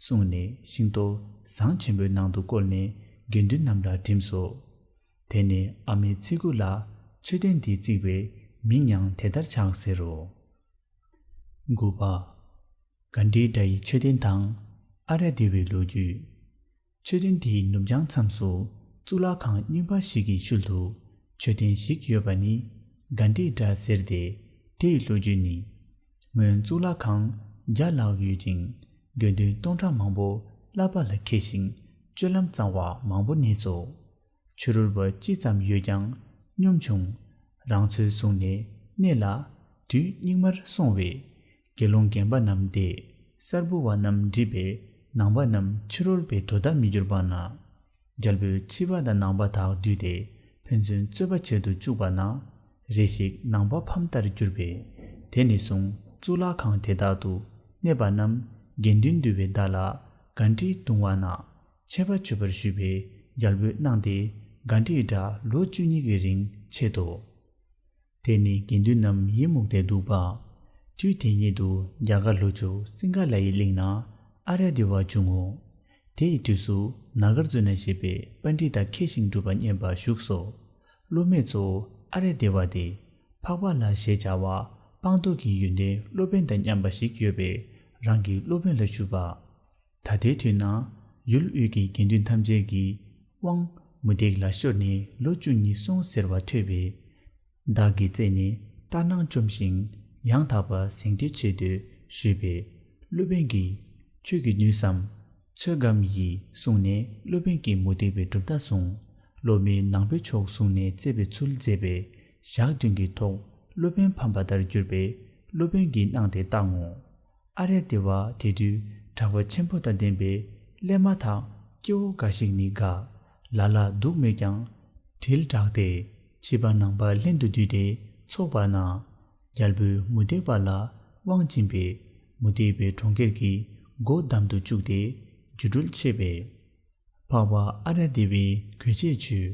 གསུངས་ནས་ཤིང་ཏོག་ཟངས་ཆེན་པོའི་ནང་དུ་བཀོལ་ནས་དགེ་འདུན་རྣམས་ལ་བྲིམས་སོ། དེ་ནས་ཨ་མའི་ཚེ་གུ་ལ་མཆོད་རྟེན་འདི་བརྩིགས་པས་མིང་ཡང་དེ་ལྟར་ཆགས་ཟེར་རོ། དགུ་པ། གཎྜིའི་སྒྲ་ཡི་མཆོད་རྟེན་དང་། ཨཱརྱ་དེ་བའི་ལོ་རྒྱུས། མཆོད་རྟེན་དེའི་ནུབ་བྱང་མཚམས་སུ་གཙུག་ལག་ཁང་རྙིང་པ་ཞིག་གི་ཤུལ་དུ་མཆོད་རྟེན་ཞིག་ཡོད་པ་ནི་གཎྜིའི་སྒྲ་ཟེར་ཏེ། དེའི་ལོ་རྒྱུས་ནི། སྔོན་གཙུག་ལག་ཁང་བརྒྱ་ལྷག་ཡོད་ཅིང་། དགེ་འདུན་སྟོང་ཕྲག་མང་པོ་བསླབ་པ་ལ་མཁས་ཤིང་སྤྱོད་ལམ་གཙང་བ་མང་པོ་གནས་སོ། ཕྱི་རོལ་པ་ཅི་ཙམ་ཡོད་ཀྱང་སྙོམས་ཆུང་། རང་ཚོད་བཟུང་ནས་གནས་ལ་དུས་སྙིགས་མར་སོང་བས། དགེ་སློང་རྒན་པ་རྣམས་ཏེ། གསར་བུ་བ་རྣམས་འདྲིས་པས་ནང་པ་རྣམས་ཕྱི་རོལ་པའི་དོ་ཟླ་མི་འགྱུར་བ་ན། རྒྱལ་པོས་ཕྱི་པ་དང་ནང་པ་དག་བསྡུས་ཏེ་ཕན་ཚུན་རྩོད་པ་བྱེད་དུ་བཅུག་པ་ན། རེ་ཞིག་ནང་པ་ཕམ་ལྟར་གྱུར་པས། དེ་ནས་བཟུང་གཙུག་ལག་ཁང་དེ་དག་ཏུ་གནས་པ་རྣམས་དགེ་འདུན་འདུས་པའི་བརྡ་ལ་གཎྜི་བརྡུང་བ་ན། ཆད་པ་གཅོད་པར་ཞུས་པས་རྒྱལ་པོས་གནང་སྟེ་གཎྜིའི་སྒྲ་ལོ་བཅུ་གཉིས་ཀྱི་རིང་ཆད་དོ། དེ་ནི་དགེ་འདུན་རྣམས་ཡི་མུག་སྟེ་འདུག་པ། དུས་དེ་ཉིད་དུ་རྒྱ་གར་ལྷོ་ཕྱོགས་སིང་ག་ལ་ཡི་གླིང་ན་ཨཱརྱ་དེ་བ་བྱུང་ངོ་། དེའི་དུས་སུ་ན་གརྫུ་ན་ཞེས་པའི་པཎྜི་ཏ་མཁས་ཤིང་གྲུབ་པ་བསྙེན་པ་བཞུགས་སོ། སློབ་མའི་གཙོ་བོ་ཨཱརྱ་དེ་བ་སྟེ། འཕགས་པ་ལ་ཞེས་བྱ་བ་སྤངས་རྟོགས་ཀྱི་ཡོན་ཏན་སློབ་དཔོན་དང་མཉམ་པ་ཞིག་ཡོད་པས་རང་གི་སློབ་དཔོན་ལ་ཞུས་པ། ད་ལྟའི་དུས་ན་ཡུལ་དབུས་ཀྱི་དགེ་འདུན་ཐམས་ཅད་ཀྱི་དབང་མུ་སྟེགས་ལ་ཤོར་ནས་ལོ་བཅུ་གཉིས་སོང་ཟེར་བ་ཐོས་པས། བདག་གིས་བཙལ་ནས་ལྟར་སྣང་བཅོམ་ཞིང་ཡང་དག་པ་གཟེངས་བསྟོད་བྱེད་འདོད་ཞུས་པས། སློབ་དཔོན་གྱིས་ཁྱོད་ཀྱིས་ནུས་སམ། ཚོད་བགམ་ཡིས་གསུངས་ནས་སློབ་དཔོན་གྱིས་མུ་སྟེགས་པའི་གྲུབ་མཐའ་གསུངས། སློབ་མས་ནང་པའི་ཕྱོགས་བཟུང་ནས་བཙལ་བའི་ཚུལ་མཛད་པས་ཞག་བདུན་གྱི་ཐོག་སློབ་དཔོན་ཕམ་པ་ལྟར་གྱུར་པས་སློབ་དཔོན་གྱིས་གནང་སྟེ་བཏང་ངོ་། ཨཱརྱ་དེ་བ་དེ་དུས་གྲགས་པ་ཆེན་པོ་དང་ལྡན་པས་སླད་མ་ཐག་སྐྱེ་བོ་འགའ་ཞིག་ནི་དགའ། ལ་ལ་སྡུག་མོད་ཀྱང་དྲིལ་བསྒྲགས་ཏེ་ཕྱི་པ་ནང་པ་ལྷན་དུ་འདུས་ཏེ་འཚོགས་པ་ན། རྒྱལ་པོས་མུ་སྟེགས་པ་ལ་དབང་སྦྱིན་པས་མུ་སྟེགས་པའི་གྲོང་ཁྱེར་གྱི་སྒོ་འདམ་དུ་བཅུག་སྟེ་རྒྱུ་འགྲུལ་ཆེ་བས། འཕགས་པ་ཨཱརྱ་དེ་བས་གོས་ཆེད་ཆུད་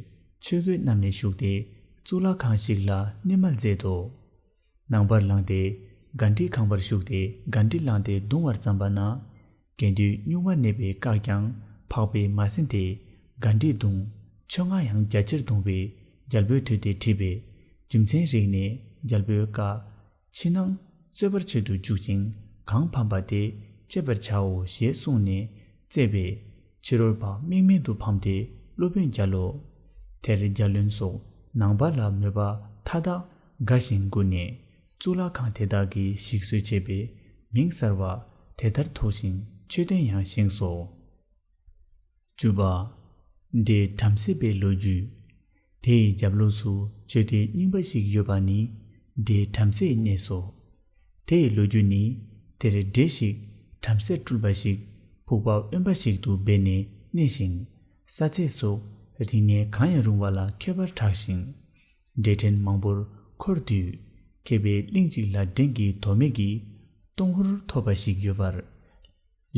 ཆོས་གོས་བསྣམས་ནས་བཞུགས་ཏེ་གཙུག་ལག་ཁང་ཞིག་ལ་གནས་མལ་མཛད་དོ། ནང་པར་ལངས་ཏེ་གཎྜི་ཁང་པར་ཞུགས་ཏེ་གཎྜི་བླངས་ཏེ་བརྡུང་བར་བརྩམས་པ་ན། དགེ་འདུན་གཉུག་མ་གནས་པས་བཀག་ཀྱང་འཕགས་པས་མ་ཟིན་ཏེ་གཎྜི་བརྡུངས། ཆོ་ང་ཡང་རྒྱ་ཆེར་བརྡུངས་པས་རྒྱལ་པོས་ཐོས་ཏེ་དྲིས་པས། རྒྱུ་མཚན་རིག་ནས་རྒྱལ་པོས་བཀའ། ཕྱི་ནང་རྩོད་པར་བྱེད་དུ་བཅུག་ཅིང་གང་ཕམ་པ་དེ་བཅད་པར་བྱའོ་ཞེས་གསུངས་ནས་བཙལ་བས། ཕྱི་རོལ་པ་རྨེག་མེད་དུ་ཕམ་སྟེ་སློབ་དཔོན་རྒྱལ་ལོ། དེར་རྒྱལ་བློན་སོགས་ནང་པ་ལ་མོས་པ་མཐའ་དག་དགའ་ཞིང་མགུ་ནས། གཙུག་ལག་ཁང་དེ་དག་གི་ཞིག་གསོས་བྱས་པས་མིང་གསར་བ་དེ་ལྟར་ཐོགས་ཤིང་མཆོད་རྟེན་ཡང་བཞེངས་སོ། བཅུ་པ། འདྲེ་བྲམ་ཟེ་པའི་ལོ་རྒྱུས། དེའི་རྒྱབ་ལོགས་སུ་མཆོད་རྟེན་རྙིང་པ་ཞིག་ཡོད་པ་ནི་འདྲེ་བྲམ་ཟེས་གནས་སོ། དེའི་ལོ་རྒྱུས་ནི། དེར་འདྲེ་ཞིག་བྲམ་ཟེ་སྤྲུལ་པ་ཞིག་ཕུག་པ་དབེན་པ་ཞིག་ཏུ་སྦས་ནས་གནས་ཤིང་། ས་ཚད་སོགས་རིག་གནས་གང་ཡང་རུང་བ་ལ་མཁས་པར་གྲགས་ཤིང་། འདྲེ་ཕྲན་མང་པོར་འཁོར་དུས། མཁས་པའི་གླིང་གཅིག་ལ་འདྲེན་གྱི་དོ་མེད་ཀྱི་གཏོང་ཕོར་ཐོབ་པ་ཞིག་ཡོད་པར།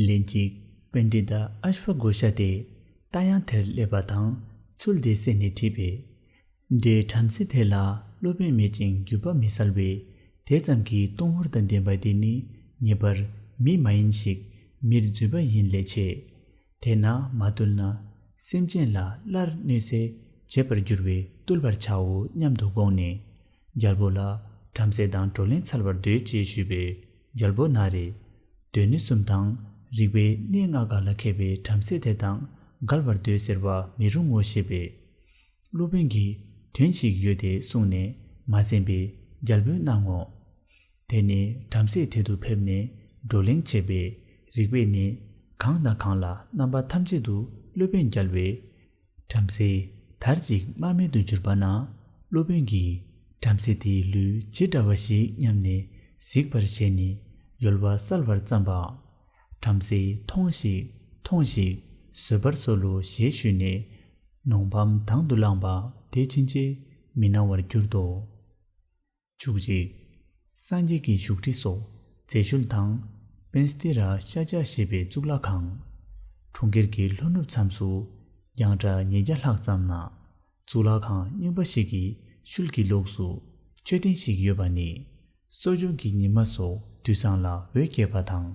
ལན་གཅིག་པཎྜི་ཏ་ཨཤ་ཝ་གྷོ་ཤ་དེ་རྟ་དབྱངས་དེར་སླེབས་པ་དང་ཚུལ་དེ་གསན་ནས་དྲིས་པས། འདྲེ་བྲམ་ཟེ་དེ་ལ་སློབ་དཔོན་མེད་ཅིང་བརྒྱུད་པ་མི་གསལ་བས་དེ་ཙམ་གྱི་གཏོང་ཕོར་དང་ལྡན་པ་དེ་ནི་ངེས་པར་མི་མ་ཡིན་ཞིག་མིར་འཛུད་པ་ཡིན་ལས་ཆེ། དེས་ན་མ་བཏུལ་ན་སེམས་ཅན་ལ་སླར་གནོད་འཚེ་བྱེད་པར་འགྱུར་བས་བཏུལ་བར་བྱའོ་སྙམ་དུ་དགོངས་ནས་རྒྱལ་པོ་ལ་བྲམ་ཟེ་དང་བགྲོ་གླེང་འཚལ་བར་འདོད་ཅེས་ཞུས་པས་རྒྱལ་པོ་ན་རེ། སྡེ་སྣོད་གསུམ་དང་རིག་པའི་གནས་ལྔ་ག་ལ་མཁས་པའི་བྲམ་ཟེ་དེ་དང་འགལ་བར་འདོད་ཟེར་བ་མི་རུང་ངོ་ཞེས་པས། སློབ་དཔོན་གྱིས་དོན་ཞིག་ཡོད་དེ་གསུངས་ནས་མ་གསན་པས་རྒྱལ་པོས་གནང་ངོ་། དེ་ནས་བྲམ་ཟེ་དེ་དུ་ཕེབས་ནས་བགྲོ་གླེང་བྱས་པས་རིག་པས་ནི་གང་དང་གང་ལ་རྣམ་པ་ཐམས་ཅད་དུ་སློབ་དཔོན་རྒྱལ་བས། བྲམ་ཟེ་དར་ཅིག་རྨ་མེད་དུ་གྱུར་པ་ན་སློབ་དཔོན་གྱིས་བྲམ་ཟེ་དེའི་ལུས་ཇི་འདྲ་བ་ཞིག་སྙམ་ནས་ གཟིགས་པར་བྱས་ནས་ཡོལ་བ་སལ་བར་བརྩམས་པ། བྲམ་ཟེས་ཐོངས་ཤིག་ཐོངས་ཤིག་བཟོད་པར་གསོལ་ལོ་ཞེས་ཞུས་ནས། ནོངས་པའམ་དང་དུ་བླངས་པ་དེ་ཕྱིན་ཆད་མི་སྣང་བར་གྱུར་ཏོ། བཅུ་གཅིག་སངས་རྒྱས་ཀྱི་བཞུགས་ཁྲི་སོགས་མཛེས་ཤུལ་དང་། པཎྜི་ཏ་ར་ཤཱཀྱ་ཞེས་པའི་གཙུག་ལག་ཁང་། གྲོང་ཁྱེར་གྱི་ལྷོ་ནུབ་མཚམས་སུ་རྒྱང་གྲགས་ཉིས་བརྒྱ་ལྷག་ཙམ་ན། གཙུག་ལག་ཁང་རྙིང་པ་ཞིག་གི་ཤུལ་གྱི་ལོགས་སུ་མཆོད་རྟེན་ཞིག་ཡོད་པ་ནི། གསོ་སྦྱོང་གི་ཉི་མ་སོགས་དུས་བཟང་ལ་འོད་བཀྱེ་བ་དང་།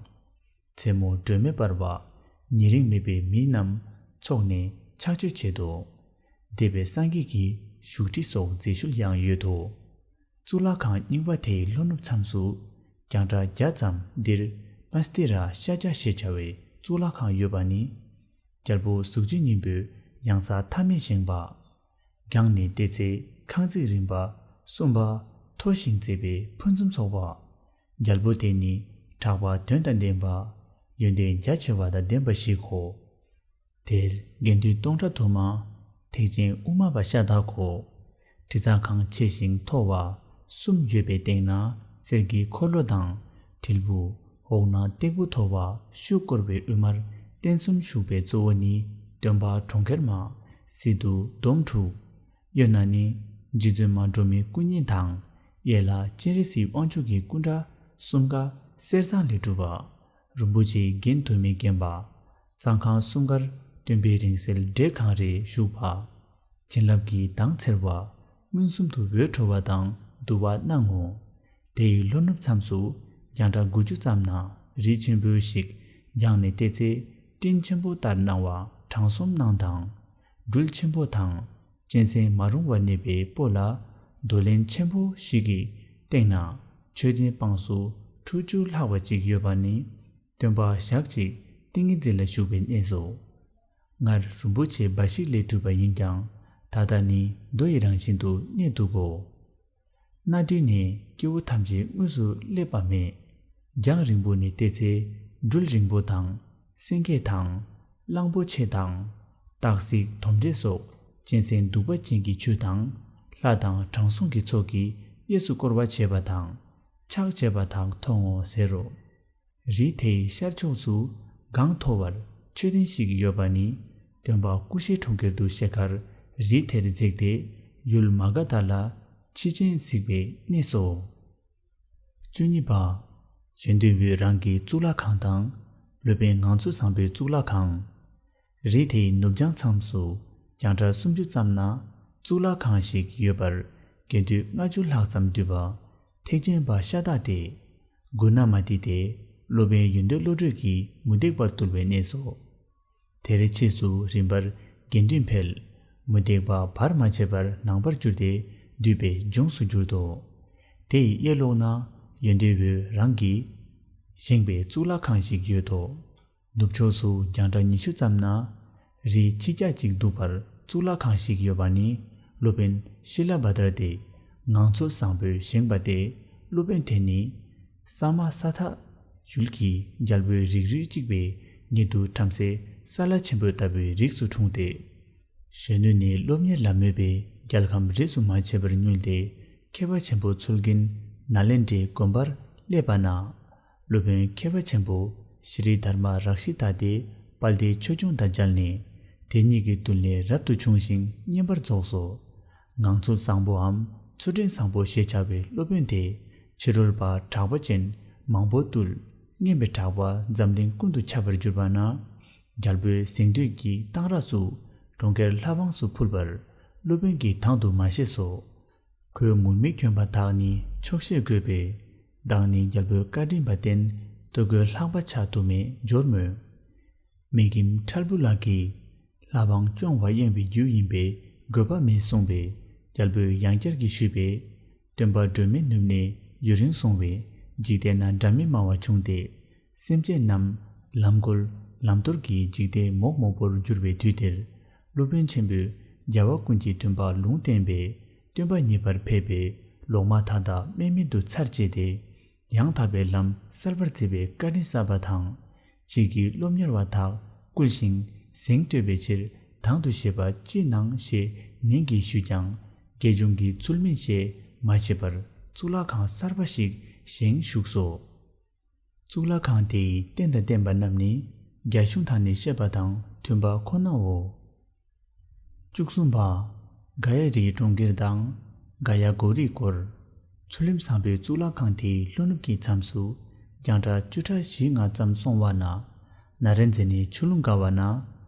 མཚན་མོ་སྒྲོན་མེ་འབར་བ། ཉེ་རིང་མེད་པའི་མི་རྣམས་འཚོགས་ནས་ཕྱག་མཆོད་བྱེད་དོ། འདས་པའི་སངས་རྒྱས་ཀྱི་བཞུགས་ཁྲི་སོགས་མཛེས་ཤུལ་ཡང་ཡོད་དོ། གཙུག་ལག་ཁང་རྙིང་པ་དེའི་ལྷོ་ནུབ་མཚམས་སུ་རྒྱང་གྲགས་བརྒྱ་ཙམ་འདིར་པཎྜི་ཏ་ར་ཤཱཀྱ་ཞེས་བྱ་བའི་གཙུག་ལག་ཁང་ཡོད་པ་ནི། རྒྱལ་པོ་གཟུགས་ཅན་སྙིང་པོས་ཡང་ས་མཐའ་མེད་བཞེངས་པ། བརྒྱངས་ནས་བལྟས་ཚེ་ཁང་བརྩེགས་རིམ་པ་གསུམ་པ། མཐོ་ཞིང་མཛེས་པའི་ཕུན་སུམ་ཚོགས་པ། རྒྱལ་པོ་དེ་ནི་གྲགས་པ་དོན་དང་ལྡན་པ། ཡོན་ཏན་རྒྱ་ཆེ་བ་དང་ལྡན་པ་ཞིག་གོ། དེར་དགེ་འདུན་སྟོང་ཕྲག་དུ་མ། ཐེག་ཆེན་དབུ་མ་པ་ཤ་སྟག་གོ། ཁྲི་ཚང་ཁང་ཆེ་ཞིང་མཐོ་བ་གསུམ་ཡོད་པའི་སྟེང་ན་གསེར་གྱི་འཁོར་ལོ་དང་དྲིལ་བུ། འོག་ན་སྟེགས་བུ་མཐོ་བ་བཅུ་བསྐོར་བའི་དབུ་མར་རྟེན་གསུམ་བཞུགས་པའི་གཙོ་བོ་ནི་སྟོན་པ་གྲོང་ཁྱེར་མ། སྲིད་དུ་འདོམ་དྲུག་གཡོན་ན་ནི་རྗེ་བཙུན་མ་འགྲོ་མིའི་སྐུ་བརྙན་དང་། གཡས་ལ་སྤྱན་རས་གཟིགས་དབང་ཕྱུག་གི་སྐུ་འདྲ་གསུམ་ཀ་གསེར་ཟངས་ལས་གྲུབ་པ། རིན་པོ་ཆེའི་རྒྱན་དུ་མས་བརྒྱན་པ། གཙང་ཁང་གསུམ་ཀར་སྟོན་པའི་རིང་བསྲེལ་བྲེ་གང་རེ་བཞུགས་པ། བྱིན་རླབས་ཀྱི་མདངས་འཚེར་བ། མངོན་སུམ་དུ་འོད་འཕྲོ་བ་དང་བསྡུ་བ་སྣང་ངོ་། དེ་ཡི་ལྷོ་ནུབ་མཚམས་སུ་རྒྱང་གྲགས་དགུ་བཅུ་ཙམ་ན་རི་ཆེན་པོ་ཞིག་བརྒྱངས་ནས་བལྟས་ཚེ་སྤྲིན་ཆེན་པོ་ལྟར་སྣང་བ་དྲང་སྲོང་སྣང་དང་། སྦྲུལ་ཆེན་པོ་དང་། གཅན་གཟན་མ་རུངས་པ་གནས་པའི་སྤོ་ལ་རྡོ་ལེན་ཆེན་པོ་ཞིག་གི་སྟེང་ན་མཆོད་རྟེན་དཔངས་སུ་ཁྲུ་བཅུ་ལྷག་པ་ཅིག་ཡོད་པ་ནི། སྟོན་པ་ཞག་གཅིག་ཏིང་ངེ་འཛིན་ལ་བཞུགས་པའི་གནས་སོ། སྔར་རིན་པོ་ཆེ་འབའ་ཞིག་ལས་གྲུབ་པ་ཡིན་ཀྱང་ད་ལྟ་ནི་རྡོ་ཡི་རང་བཞིན་དུ་གནས་འདུག་གོ། གནའ་དུས་ནས་སྐྱེ་བོ་ཐམས་ཅད་དངོས་སུ་སླེབས་པ་མེད། རྒྱང་རིང་པོ་ནས་བལྟས་ཚེ་སྦྲུལ་རིང་པོ་དང་། སེང་གེ་དང་། གླང་པོ་ཆེ་དང་། སྟག་གཟིག་དོམ་དྲེད་སོགས་གཅན་གཟན་གདུག་པ་ཅན་གྱི་ཆོས་དང་། ལྷ་དང་དྲང་སྲོང་གི་ཚོགས་ཀྱིས་གཡས་སུ་བསྐོར་བ་བྱས་པ་དང་། ཕྱག་བྱས་པ་དག་མཐོང་ངོ་ཟེར་རོ། རི་དེའི་ཤར་ཕྱོགས་སུ་གངས་མཐོ་བར་མཆོད་རྟེན་ཞིག་ཡོད་པ་ནི། སྟོན་པ་ཀུ་ཤའི་གྲོང་ཁྱེར་དུ་གཤེགས་ཁར་རི་དེར་འཛེགས་ཏེ་ཡུལ་མ་ག་དྷ་ལ་ཕྱི་ཆེན་གཟིགས་པའི་གནས་སོ། བཅུ་གཉིས་པ། ཡོན་ཏན་འོད་རང་གི་གཙུག་ལག་ཁང་དང་། སློབ་དཔོན་ངང་ཚུལ་བཟང་པོའི་གཙུག་ལག་ཁང་། རི་དེའི་ནུབ་བྱང་མཚམས་སུ་རྒྱང་གྲགས་སུམ་ཅུ་ཙམ་ན་གཙུག་ལག་ཁང་ཞིག་ཡོད་པར་དགེ་འདུན་ལྔ་བཅུ་ལྷག་ཙམ་འདུས་པ་ཐེག་ཆེན་པ་ཤ་སྟག་སྟེ། གུ་ན་མ་ཏི་སྟེ། སློབ་དཔོན་ཡོན་ཏན་བློ་གྲོས་ཀྱིས་མུ་སྟེགས་པ་བཏུལ་བའི་གནས་སོ། དེར་ཕྱིས་སུ་རིམ་པར་དགེ་འདུན་འཕེལ། མུ་སྟེགས་པ་བར་མ་ཆད་པར་ནང་པར་གྱུར་ཏེ་འདུས་པའི་ལྗོངས་སུ་གྱུར་ཏོ། དེ་ཡི་གཡས་ལོགས་ན་ཡོན་ཏན་འོད་རང་གིས་བཞེངས་པའི་གཙུག་ལག་ཁང་ཞིག་ཡོད་དོ། ནུབ་ཕྱོགས་སུ་རྒྱང་གྲགས་ཉི་ཤུ་ཙམ་ན། རི་ཆིག་ཀྱག་ཅིག་འདུག་པར་གཙུག་ལག་ཁང་ཞིག་ཡོད་པ་ནི། སློབ་དཔོན་ཤི་ལ་བྷ་དྲ་སྟེ། ངང་ཚུལ་བཟང་པོས་བཞེངས་པ་སྟེ། སློབ་དཔོན་དེ་ནི། ས་མ་ས་ཐ་ཡུལ་གྱི་རྒྱལ་པོའི་རིགས་རུས་གཅིག་པའི་ཉེ་དུ་བྲམ་ཟེ་ས་ལ་ཆེན་པོ་ལྟ་བུའི་རིགས་སུ་འཁྲུངས་ཏེ། གཞོན་ནུ་ནས་སློབ་གཉེར་ལ་མོས་པས་རྒྱལ་ཁམས་རིས་སུ་མ་ཆད་པར་བསྙུལ་ཏེ། མཁས་པ་ཆེན་པོ་ཚུལ་མགོན་ནཱ་ལེནྡྲའི་དགོན་པར་སླེབས་པ་ན། སློབ་དཔོན་མཁས་པ་ཆེན་པོ་ཤྲི་དྷརྨ་རཀྵི་ཏ་སྟེ་དཔལ་ལྡན་ཆོས་སྐྱོང་དང་མཇལ་ནས། དེ་གཉིས་ཀྱི་མདུན་ལས་རབ་ཏུ་བྱུང་ཞིང་བསྙེན་པར་རྫོགས་སོ། ངང་ཚུལ་བཟང་པོའམ་ཚུལ་ཁྲིམས་བཟང་པོ་ཞེས་བྱ་བའི་སློབ་དཔོན་དེ་ཕྱི་རོལ་པ་གྲགས་པ་ཅན་མང་པོ་བཏུལ། སྔོན་པའི་གྲགས་པ་འཛམ་གླིང་ཀུན་ཏུ་ཁྱབ་པར་གྱུར་པ་ན། རྒྱལ་པོའི་གཟེངས་བསྟོད་ཀྱི་གཏང་རག་སུ་གྲོང་ཁྱེར་ལྷ་འབངས་སུ་ཕུལ་བར། སློབ་དཔོན་གྱིས་དང་དུ་མ་བཞེས་སོ། ཁོས་ངུར་སྨྲིག་གྱོན་པ་དག་ནི་ཆོག་ཤེས་དགོས་པས། བདག་ནི་རྒྱལ་པོའི་བཀའ་དྲིན་པ་བརྟེན་ལྟོ་གོས་ལྷག་པ་ཆགས་དུ་མས་འབྱོར་མོད། མེ་གིམ་ཁྲལ་བུ་ལ་གིས། ལྷ་འབངས་སྐྱོང་བ་གཡེང་བའི་རྒྱུ་ཡིན་པས་དགོས་པ་མེད་གསུངས་པས། རྒྱལ་པོས་ཡང་བསྐྱར་གྱིས་ཞུས་པས། སྟོན་པ་སྒྲོལ་མའི་ནུབ་ནས་ཡུན་རིང་སོང་བས་འཇིག་རྟེན་ན་དགྲ་མེད་སྨྲ་བ་བྱུང་སྟེ། སེམས་ཅན་རྣམས་ལམ་གོལ་ལམ་གཏོར་གྱིས་འཇིག་རྟེན་མོག་མོག་པོར་གྱུར་བའི་དུས་དེར། སློབ་དཔོན་ཆེན་པོས་རྒྱལ་བ་ཀུན་གྱི་མཐུན་པ་ལུང་བསྟན་པས། སྟོན་པ་མཉེས་པར་ཕེབས་པས་ལོག་སྨྲ་དག་དང་དམན་མི་འདུ་ཚར་བཅད་དེ། ཡང་དག་པའི་ལམ་གསལ་བར་མཛད་པའི་བཀའ་དྲིན་བསགས་པ་དང་། ཕྱིས་ཀྱི་སློབ་གཉེར་བ་དག་བསྐུལ་ཞིང་གཟེངས་བསྟོད་པའི་ཕྱིར་དང་དུ་བཞེས་པ་ཅི་གནང་ཞེས་ནན་གྱིས་ཞུས་ཀྱང་། དགེ་སྦྱོང་གི་ཚུལ་མིན་ཞེས་མ་ཤེས་པར་གཙུག་ལག་ཁང་གསར་པ་ཞིག་ བཞེངས་བཞུགས་སོ། གཙུག་ལག་ཁང་དེའི་རྟེན་དང་བརྟེན་པ་རྣམས་ནི་རྒྱ་གཞུང་དག་ནས་བཤད་པ་དང་མཐུན་པ་ཁོ་ནའོ། བཅུ་གསུམ་པ། ག་ཡ་རིའི་གྲོང་ཁྱེར་དང་། ག་ཡ་གོ་རིའི་སྐོར། ཚུལ་ཁྲིམས་བཟང་པོའི་གཙུག་ལག་ཁང་དེའི་ལྷོ་ནུབ་ཀྱི་མཚམས་སུ་རྒྱང་གྲགས་བཅུ་ཕྲག་བཞི་ལྔ་ཙམ་སོང་བ་ན། ན་རེ་མཛེ་ནས་ཆུ་ཀླུང་དགའ་བ་ན།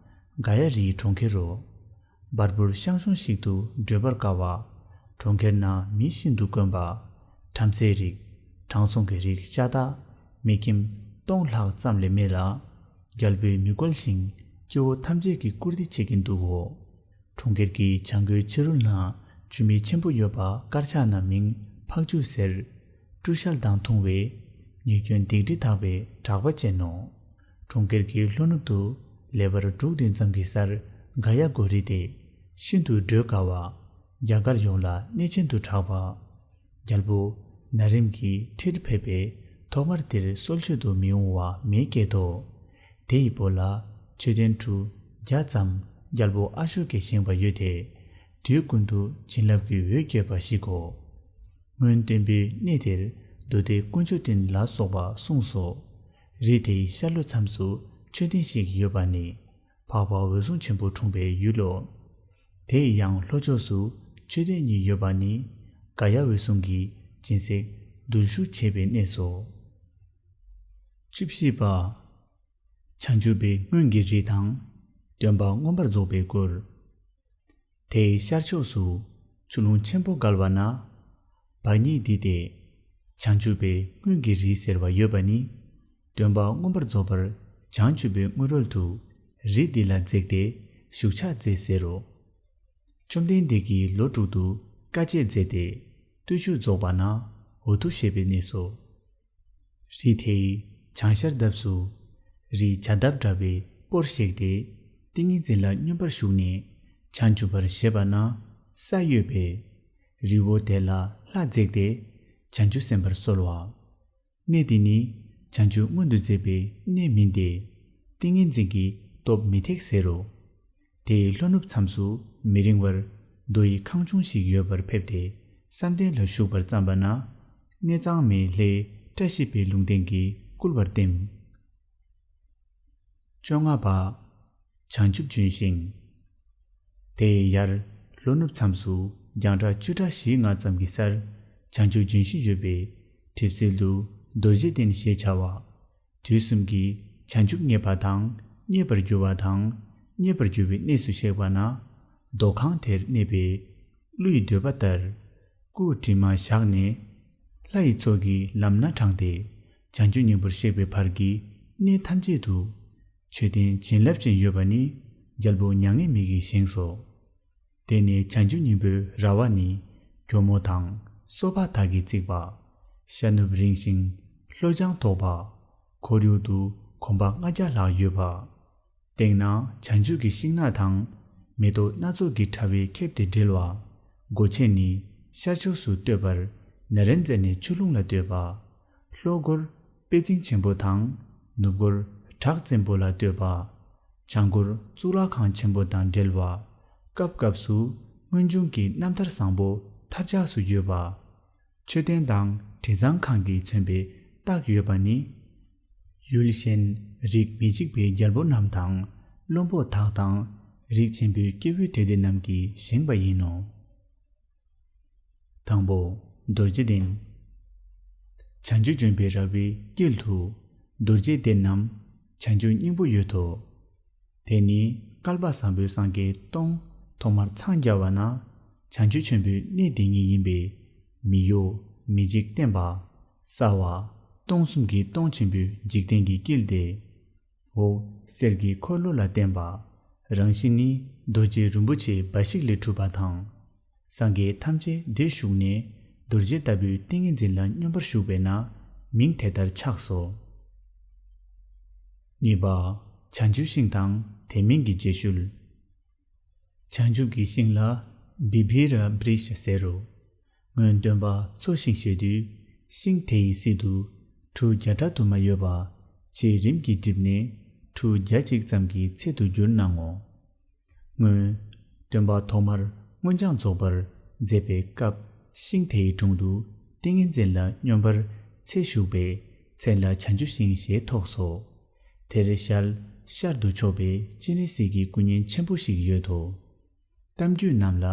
ག་ཡ་རིའི་གྲོང་ཁྱེར་རོ། འབར་འབུར་ཤང་ཤུང་ཞིག་ཏུ་བགྲོད་པར་དཀའ་བ། གྲོང་ཁྱེར་ན་མི་ཤིན་ཏུ་དཀོན་པ། བྲམ་ཟེའི་རིགས། དྲང་སྲོང་གི་རིགས་ཤ་སྟག་མི་ཁྱིམ་སྟོང་ལྷག་ཙམ་ལས་མེད་ལ། རྒྱལ་པོས་མི་རྒོལ་ཞིང་སྐྱེ་བོ་ཐམས་ཅད་ཀྱི་བཀུར་སྟི་བྱེད་ཀྱིན་འདུག་གོ། གྲོང་ཁྱེར་གྱི་བྱང་སྒོའི་ཕྱི་རོལ་ན་ཆུ་མིག་ཆེན་པོ་ཡོད་པ་དཀར་ཆག་ན་མིང་ཕག་ཆུ་ཟེར། བཀྲུ་བཤལ་དང་འཐུང་བས་ཉེས་སྐྱོན་སྡིག་སྒྲིབ་དག་པའི་གྲགས་པ་ཅན་ནོ། གྲོང་ཁྱེར་གྱི་ལྷོ་ནུབ་ཏུ་ལེ་བར་འབྲུག་བདུན་ཙམ་གྱི་སར་ག་ཡ་གོ་རི་སྟེ། ཤིན་ཏུ་བགྲོད་དཀའ་བ། རྒྱ་གར་ཡོངས་ལ་གནས་ཆེན་དུ་གྲགས་པ། རྒྱལ་པོ་ན་རིམ་གྱི་ཁྲིར་ཕེབས་པས་ཐོག་མར་དེར་གསོལ་མཆོད་དུ་མི་འོང་བ་མེད་སྐད་དོ། དེ་ཡི་བོད་ལ་མཆོད་རྟེན་གྲུ་བརྒྱ་ཙམ་རྒྱལ་པོ་ཨ་ཤོ་ཀས་བཞེངས་པ་ཡོད་དེ། དུས་ཀུན་ཏུ་བྱིན་རླབས་ཀྱི་འོད་བཀོད་པ་ཞིག་གོ། སྔོན་སྟོན་པས་གནས་དེར་མདོ་སྡེ་དཀོན་མཆོག་སྤྲིན་ལ་སོགས་པ་གསུངས་སོ། རི་དེའི་ཤར་ལྷོ་མཚམས་སུ་མཆོད་རྟེན་ཞིག་ཡོད་པ་ནི། འཕགས་པ་འོད་སྲུང་ཆེན་པོ་འཁྲུངས་པའི་ཡུལ་ལོ། དེའི་ཡང་ལྷོ་ཕྱོགས་སུ་མཆོད་རྟེན་གཉིས་ཡོད་པ་ནི། ག་ཡ་འོད་སྲུང་གི་སྦྱིན་སྲེག་རྡུལ་ཞུགས་བྱས་པའི་གནས་སོ། བཅུ་བཞི་པ། བྱང་ཆུབ་པའི་སྔོན་གྱི་རི་དང་། སྟོན་པ་མངོན་པར་རྫོགས་པའི་སྐོར། དེའི་ཤར་ཕྱོགས་སུ་ཆུ་ཀླུང་ཆེན་པོ་བརྒལ་བ་ན། བ་ཉིད་འདི་སྟེ། བྱང་ཆུབ་པའི་སྔོན་གྱི་རི་ཟེར་བ་ཡོད་པ་ནི། སྟོན་པ་མངོན་པར་རྫོགས་པར་བྱང་ཆུབ་པའི་དངོས་རོལ་དུ་རི་འདི་ལ་འཛེགས་ཏེ་བཞུགས་ཕྱག་མཛད་ཟེར་རོ། བཅོམ་ལྡན་འདས་ཀྱིས་ལོ་དྲུག་ཏུ་དཀའ་སྤྱད་མཛད་དེ་བརྟུལ་ཞུགས་རྫོགས་པ་ན་འོ་ཐུག་བཞེས་པའི་གནས་སོ། རི་དེའི་བྱང་ཤར་འདབས་སུ་རི་བྱ་འདབ་འདྲ་བའི་སྤོར་བཞེངས་ཏེ་ཏིང་ངེ་འཛིན་ལ་སྙོམས་པར་ཞུགས་ནས་བྱང་ཆུབ་པར་བཞེད་པ་ན་ས་གཡོས་པས། རི་བོ་དེ་ལ་ལྷ་འཛེགས་ཏེ་བྱང་ཆུབ་སེམས་དཔར་གསོལ་བ། གནས་འདི་ནི་བྱང་ཆུབ་མངོན་དུ་མཛད་པའི་གནས་མིན་ཏེ། ཏིང་ངེ་འཛིན་གྱི་སྟོབས་མི་ཐེག་ཟེར་རོ། དེའི་ལྷོ་ནུབ་མཚམས་སུ་མི་རིང་བར་རྡོ་ཡི་ཁང་ཆུང་ཞིག་ཡོད་པར་ཕེབས་ཏེ་བསམ་གཏན་ལ་བཞུགས་པར་བརྩམས་པ་ན། གནས་གཙང་མའི་ལྷའི་བཀྲ་ཤིས་པའི་ལུང་བསྟན་གྱིས་བསྐུལ་བར་བསྟིམ། བཅོ་ལྔ་པ། བྱང་ཆུབ་ལྗོན་ཤིང་། དེའི་ཡར་ལྷོ་ནུབ་མཚམས་སུ་རྒྱང་གྲགས་བཅུ་ཕྲག་བཞི་ལྔ་ཙམ་གྱི་སར་བྱང་ཆུབ་ལྗོན་ཤིང་ཡོད་པའི་གྲིབ་བསིལ་དུ་རྡོ་རྗེ་གདན་ཞེས་བྱ་བ། དུས་གསུམ་གྱི་བྱང་ཆུབ་བརྙེས་པ་དང་བརྙེས་པར་འགྱུར་བ་དང་བརྙེས་པར་འགྱུར་བའི་གནས་སུ་གཤེགས་པ་ན། མདོ་ཁང་དེར་གནས་པའི་ཀླུ་ཡི་འདོད་པ་ལྟར། སྐུ་དྲི་མ་བཞག་ནས། ལྷ་ཡི་ཚོགས་ཀྱིས་ལམ་སྣ་དྲངས་ཏེ། བྱང་ཆུབ་སྙིང་པོར་གཤེགས་པའི་བར་གྱི་གནས་ཐམས་ཅད་དུ། མཆོད་རྟེན་བྱིན་རླབས་ཅན་ཡོད་པ་ནི་རྒྱལ་པོ་མྱ་ངན་མེད་ཀྱིས་བཞེངས་སོ། དེ་ནས་བྱང་ཆུབ་སྙིང་པོའི་ར་བ་ནི་གྱོ་མོ་དང་སོ་ཕག་དག་གིས་བརྩིགས་པ། ཤ་ནུབ་རིང་ཞིང་ལྷོ་བྱང་དོག་པ། ཁོར་ཡུག་ཏུ་གོམ་པ་ལྔ་བརྒྱ་ལྷག་ཡོད་པ། སྟེང་ན་བྱང་ཆུབ་ཀྱི་ཤིང་ནགས་དང་མེ་ཏོག་སྣ་ཚོགས་ཀྱི་དྲ་བས་ཁེབས་ཏེ་འབྲེལ་བ། སྒོ་ཕྱེ་ནི་ཤར་ཕྱོགས་སུ་གཏོད་པར་ན་རེ་མཛད་ནས་ཆུ་ཀླུང་ལ་གཏོད་པ། ལྷོ་སྒོར་པད་རྫིང་ཆེན་པོ་དང་ནུབ་སྒོར་བྲག་བཙན་པོ་ལ་གཏོད་པ། བྱང་སྒོར་གཙུག་ལག་ཁང་ཆེན་པོ་དང་འབྲེལ་བ། སྐབས་སྐབས་སུ་སྔོན་བྱུང་གི་རྣམ་ཐར་བཟང་པོ་མཐར་ཆགས་སུ་ཡོད་པ། མཆོད་རྟེན་དང་དྲི་གཙང་ཁང་གིས་མཚོན་པའི་རྟགས་ཡོད་པ་ནི། ཡུལ་གཞན་རིགས་མི་གཅིག་པའི་རྒྱལ་པོ་རྣམས་དང་བློན་པོ་དག་དང་རིགས་ཆེན་པོའི་སྐྱེས་བུ་དེ་དེ་རྣམས་ཀྱིས་བཞེངས་པ་ཡིན་ནོ། དང་པོ། རྡོ་རྗེ་གདན། བྱང་ཆུབ་ལྗོན་པའི་ར་བའི་དཀྱིལ་དུ་རྡོ་རྗེ་གདན་ནམ་བྱང་ཆུབ་སྙིང་པོ་ཡོད་དོ། དེ་ནི་བསྐལ་པ་བཟང་པོའི་སངས་རྒྱས་སྟོང་ཐོག་མར་འཚང་རྒྱ་བ་ན། བྱང་ཆུབ་ཆེན་པོའི་གནས་དེ་ཉིད་ཡིན་པས། མི་གཡོ་མི་འཇིག་བརྟན་པ། གསལ་བ། སྟོང་གསུམ་གྱི་སྟོང་ཆེན་པོའི་འཇིག་རྟེན་གྱི་དཀྱིལ་ཏེ། འོག་གསེར་གྱི་འཁོར་ལོ་ལ་བརྟེན་པ། རང་བཞིན་ནི་རྡོ་རྗེ་རིན་པོ་ཆེའི་འབའ་ཞིག་ལས་གྲུབ་པ་དང་། སངས་རྒྱས་ཐམས་ཅད་འདིར་བཞུགས་ནས་རྡོ་རྗེ་ལྟ་བུའི་ཏིང་ངེ་འཛིན་ལ་སྙོམས་པར་ཞུགས་པས་ན་མིང་དེ་ལྟར་ཆགས་སོ། གཉིས་པ། བྱང་ཆུབ་ཤིང་དང་དེ་མིན་གྱི་རྗེས་ཤུལ། བྱང་ཆུབ་ཀྱི་ཤིང་ལ་བི་བྷི་ར་བྲི་ཤ་ཟེར་རོ། སྔོན་སྟོན་པ་འཚོ་ཞིང་གཞེས་དུས་ཤིང་དེ་ཡི་སྲིད་དུ་གྲུ་བརྒྱ་ཕྲག་དུ་མ་ཡོད་པ་ཆེས་རིམ་གྱིས་བསྒྲིབས་ནས་གྲུ་བརྒྱ་གཅིག་ཙམ་གྱི་ཚད་དུ་གྱུར་སྣང་ངོ་། སྔོན་སྟོན་པ་ཐོག་མར་སྔོན་སྦྱངས་རྫོགས་པར་མཛད་པའི་སྐབས་ཤིང་དེ་ཡི་དྲུང་དུ་ཏིང་ངེ་འཛིན་ལ་སྙོམས་པར་ ཚེ་ཞུགས་པས་མཚན་ལ་བྱང་ཆུབ་ཤིང་ཞེས་ཐོགས་སོ། དེར་ཞལ་ཤར་དུ་ཕྱོགས་པའི་སྤྱན་རས་གཟིགས་ཀྱི་སྐུ་བརྙན་ཆེན་པོ་ཞིག་ཡོད་དོ། གཏམ་རྒྱུད་རྣམས་ལ་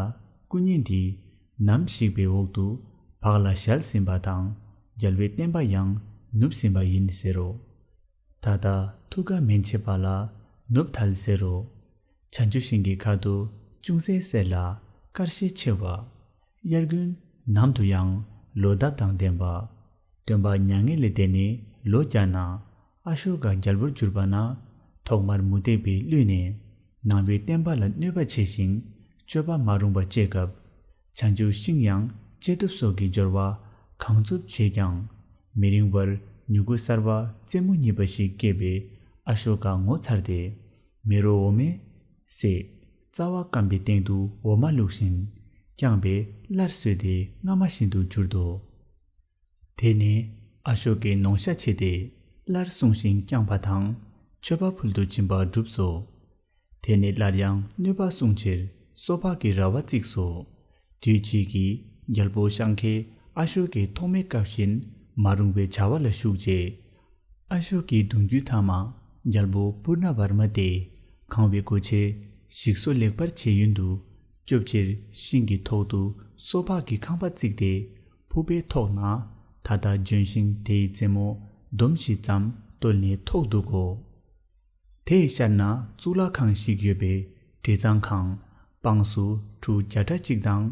སྐུ་བརྙན་འདི་ནམ་ཞིག་པའི་འོག་ཏུ་བག་ལ་ཞལ་ཟིན་པ་དང་རྒྱལ་བའི་བསྟན་པ་ཡང་ནུབ་ཟིན་པ་ཡིན་ཟེར་རོ། ད་ལྟ་ཐུགས་ཁ་མན་ཆད་པ་ལ་ནུབ་ཐལ་ཟེར་རོ། བྱང་ཆུབ་ཤིང་གི་ཁ་དུ་ཅུང་ཟད་གསེར་ལ་དཀར་ཤས་ཆེ་བ། དབྱར་དགུན་ནམ་དུ་ཡང་ལོ་འདབ་དང་ལྡན་པ། སྟོན་པ་མྱ་ངན་ལས་འདས་ནས་ལོ་བརྒྱ་ན་ཨ་ཤོ་ཀ་རྒྱལ་པོར་གྱུར་པ་ན་ཐོག་མར་མུ་སྟེགས་པའི་གླུད་ནས་ནང་པའི་བསྟན་པ་ལ་གནོད་པ་ཆེ་ཞིང་སྤྱོད་པ་མ་རུངས་པ་སྤྱད་སྐབས། བྱང་ཆུབ་ཤིང་ཡང་བཅད་གཏུབ་སོགས་ཀྱི་སྦྱོར་བ་གང་ཚུབ་བྱས་ཀྱང་། མི་རིང་བར་མྱུ་གུ་གསར་བ་རྩེ་མོ་གཉིས་པ་ཞིག་སྐྱེས་པས་ཨ་ཤོ་ཀ་ངོ་ཚ་སྟེ། མེ་རོ་འོ་མས་བསྲེགས། རྩ་བ་སྐམ་པའི་སྟེང་དུ་འོ་མ་བླུགས་ཤིང་བརྐྱངས་པས་སླར་གསོས་ཏེ་སྔ་མ་བཞིན་དུ་གྱུར་ཏོ། དེ་ནས་ཨ་ཤོ་ཀས་ནོངས་ཤ་ཆེ་སྟེ་སླར་བསྲུང་ཞིང་བརྐྱངས་པ་དང་མཆོད་པ་ཕུལ་དུ་ཕྱིན་པ་བསྒྲུབས་སོ། དེ་ནས་སླར་ཡང་གནོད་པ་བསྲུང་ཕྱིར་སོ་ཕག་གི་ར་བ་བརྩིགས་སོ། དུས་གཅིག་གི་རྒྱལ་པོ་ཤཱཀྱ་ཨ་ཤོ་ཀའི་ཐོག་མའི་སྐབས་བཞིན་མ་རུངས་པའི་བྱ་བ་ལ་ཞུགས་རྗེས། ཨ་ཤོ་ཀའི་གདུང་རྒྱུད་ཐ་མ་རྒྱལ་པོ་པུར་ན་བར་མ་སྟེ་གང་བའི་སྒོ་ཕྱེ་ཞིག་གསོ་ལེགས་པར་བྱེད་ཡུན་དུ་སྐྱོབ་ཕྱིར་ཤིང་གི་ཐོག་ཏུ་སོ་ཕག་གི་ཁང་པ་བརྩིགས་ཏེ་ཕུབ་པའི་ཐོག་ན་ད་ལྟ་ལྗོན་ཤིང་དེའི་རྩེ་མོ་འདོམ་བཞི་ཙམ་བརྟོལ་ནས་ཐོགས་འདུག་གོ། དེའི་ཤར་ན་གཙུག་ལག་ཁང་ཞིག་ཡོད་པས་དྲི་གཙང་ཁང་། པང་སུ་ཁྲུ་བརྒྱ་ཕྲག་གཅིག་དང་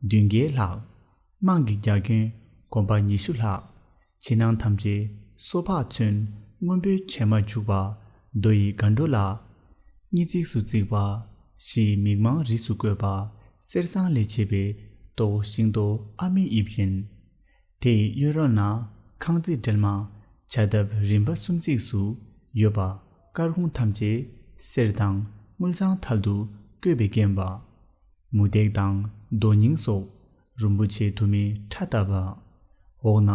བདུན་བརྒྱའི་ལྷག་དམངས་ཀྱི་རྒྱ་ཁྱོན་གོམ་པ་ཉི་ཤུ་ལྷག་ཕྱི་ནང་ཐམས་ཅད་སོ་ཕག་ཚོན་སྔོན་པོའི་བྱེ་མ་བྱུག་པ་རྡོ་ཡི་སྒ་འགྲོ་ལ། གཉིས་བརྩེགས་སུ་བརྩིགས་པ། བཞི་མིག་མངས་རིས་སུ་བརྐོས་པ། གསེར་ཟངས་ལས་བྱས་པའི་ཏོག་ཤིང་ཏོག་ཨ་མའི་དབྱིབས་བཞིན། དེ་ཡི་གཡོན་རོལ་ན་ཁང་བརྩེགས་སྦྲེལ་མ་བྱ་འདབ་རིམ་པ་གསུམ་བརྩེགས་སུ་ཡོད་པ། དཀར་ཁུང་ཐམས་ཅད་གསེར་དང་དངུལ་ཟངས་ཐལ་དུ་བརྐོས་པས་བརྒྱན་པ། མུ་སྟེགས་དང་རྡོ་སྙིང་སོགས་རིན་པོ་ཆེ་དུ་མའི་ཕྲ་བཏབ་པ། འོག་ན་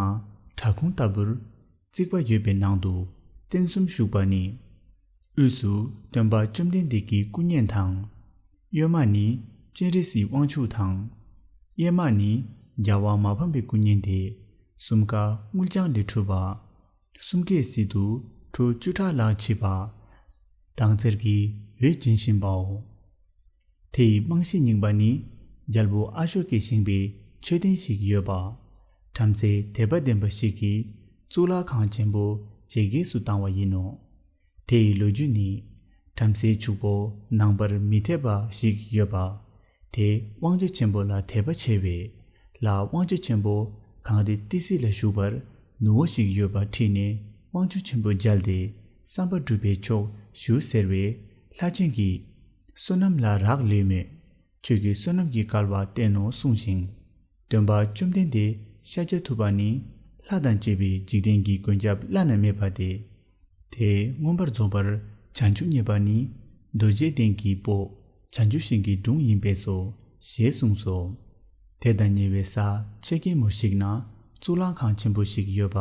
བྲག་ཁུང་ལྟ་བུར་བརྩིགས་པ་ཡོད་པའི་ནང་དུ་རྟེན་གསུམ་བཞུགས་པ་ནི། དབུས་སུ་སྟོན་པ་བཅོམ་ལྡན་འདས་ཀྱི་སྐུ་བརྙན་དང་། གཡོན་མ་ནི་སྤྱན་རས་གཟིགས་དབང་ཕྱུག་དང་། གཡས་མ་ནི་རྒྱལ་བ་མ་ཕམ་པའི་སྐུ་བརྙན་ཏེ། གསུམ་ཀ་དངུལ་ལྗང་ལས་གྲུབ་པ། གསུམ་ཀའི་ཟུར་དུ་ཁྲུ་བཅུ་ཕྲག་ལྷག་ཕྱེས་པ། དྭངས་གསལ་གྱི་འོད་འབྱིན་བཞིན་པའོ། དེ་ཡི་རྨང་གཞི་རྙིང་པ་ནི་རྒྱལ་པོ་ཨ་ཤོ་ཀས་བཞེངས་པའི་མཆོད་རྟེན་ཞིག་ཡོད་པ། བྲམ་ཟེ་དད་པ་ལྡན་པ་ཞིག་གིས་གཙུག་ལག་ཁང་ཆེན་པོ་ཇེ་རྒྱས་སུ་བཏང་བ་ཡིན་ནོ། དེ་ཡི་ལོ་རྒྱུས་ནི། བྲམ་ཟེའི་ཕྱུག་པོ་ནང་པར་མི་དད་པ་ཞིག་ཡོད་པ། དེ་དབང་ཕྱུག་ཆེན་པོ་ལ་དད་པ་ཆེ་བས། ལྷ་དབང་ཕྱུག་ཆེན་པོ་གངས་རི་ཏི་སེ་ལ་བཞུགས་པར་ནུ་བོ་ཞིག་ཡོད་པ་ཁྲིད་ནས་དབང་ཕྱུག་ཆེན་པོ་མཇལ་ཏེ་བསམ་པ་འགྲུབ་པའི་ཕྱོགས་ཞུ་ཟེར་བས། ལྷ་ཆེན་གྱིས། བསོད་ནམས་ལ་རག་ལས་མོད། ཁྱོད་ཀྱི་བསོད་ནམས་ཀྱི་སྐལ་བ་བརྟན་ནོ་གསུངས་ཤིང་། སྟོན་པ་བཅོམ་ལྡན་འདས་ཤཱཀྱ་ཐུབ་པ་ནི་ལྷ་དང་བཅས་པའི་འཇིག་རྟེན་གྱི་མགོན་སྐྱབས་བླ་ན་མེད་པ་སྟེ། དེ་མངོན་པར་རྫོགས་པར་བྱང་ཆུབ་བརྙེས་པ་ནི་རྡོ་རྗེ་གདན་གྱི་དཔོག་བྱང་ཆུབ་ཤིང་གི་དྲུང་ཡིན་པས་སོ། ཞེས་གསུངས་སོ། དེ་དང་ཉེ་བའི་ས་ཆེ་གེ་མོ་ཞིག་ན་གཙུག་ལག་ཁང་ཆེན་པོ་ཞིག་ཡོད་པ།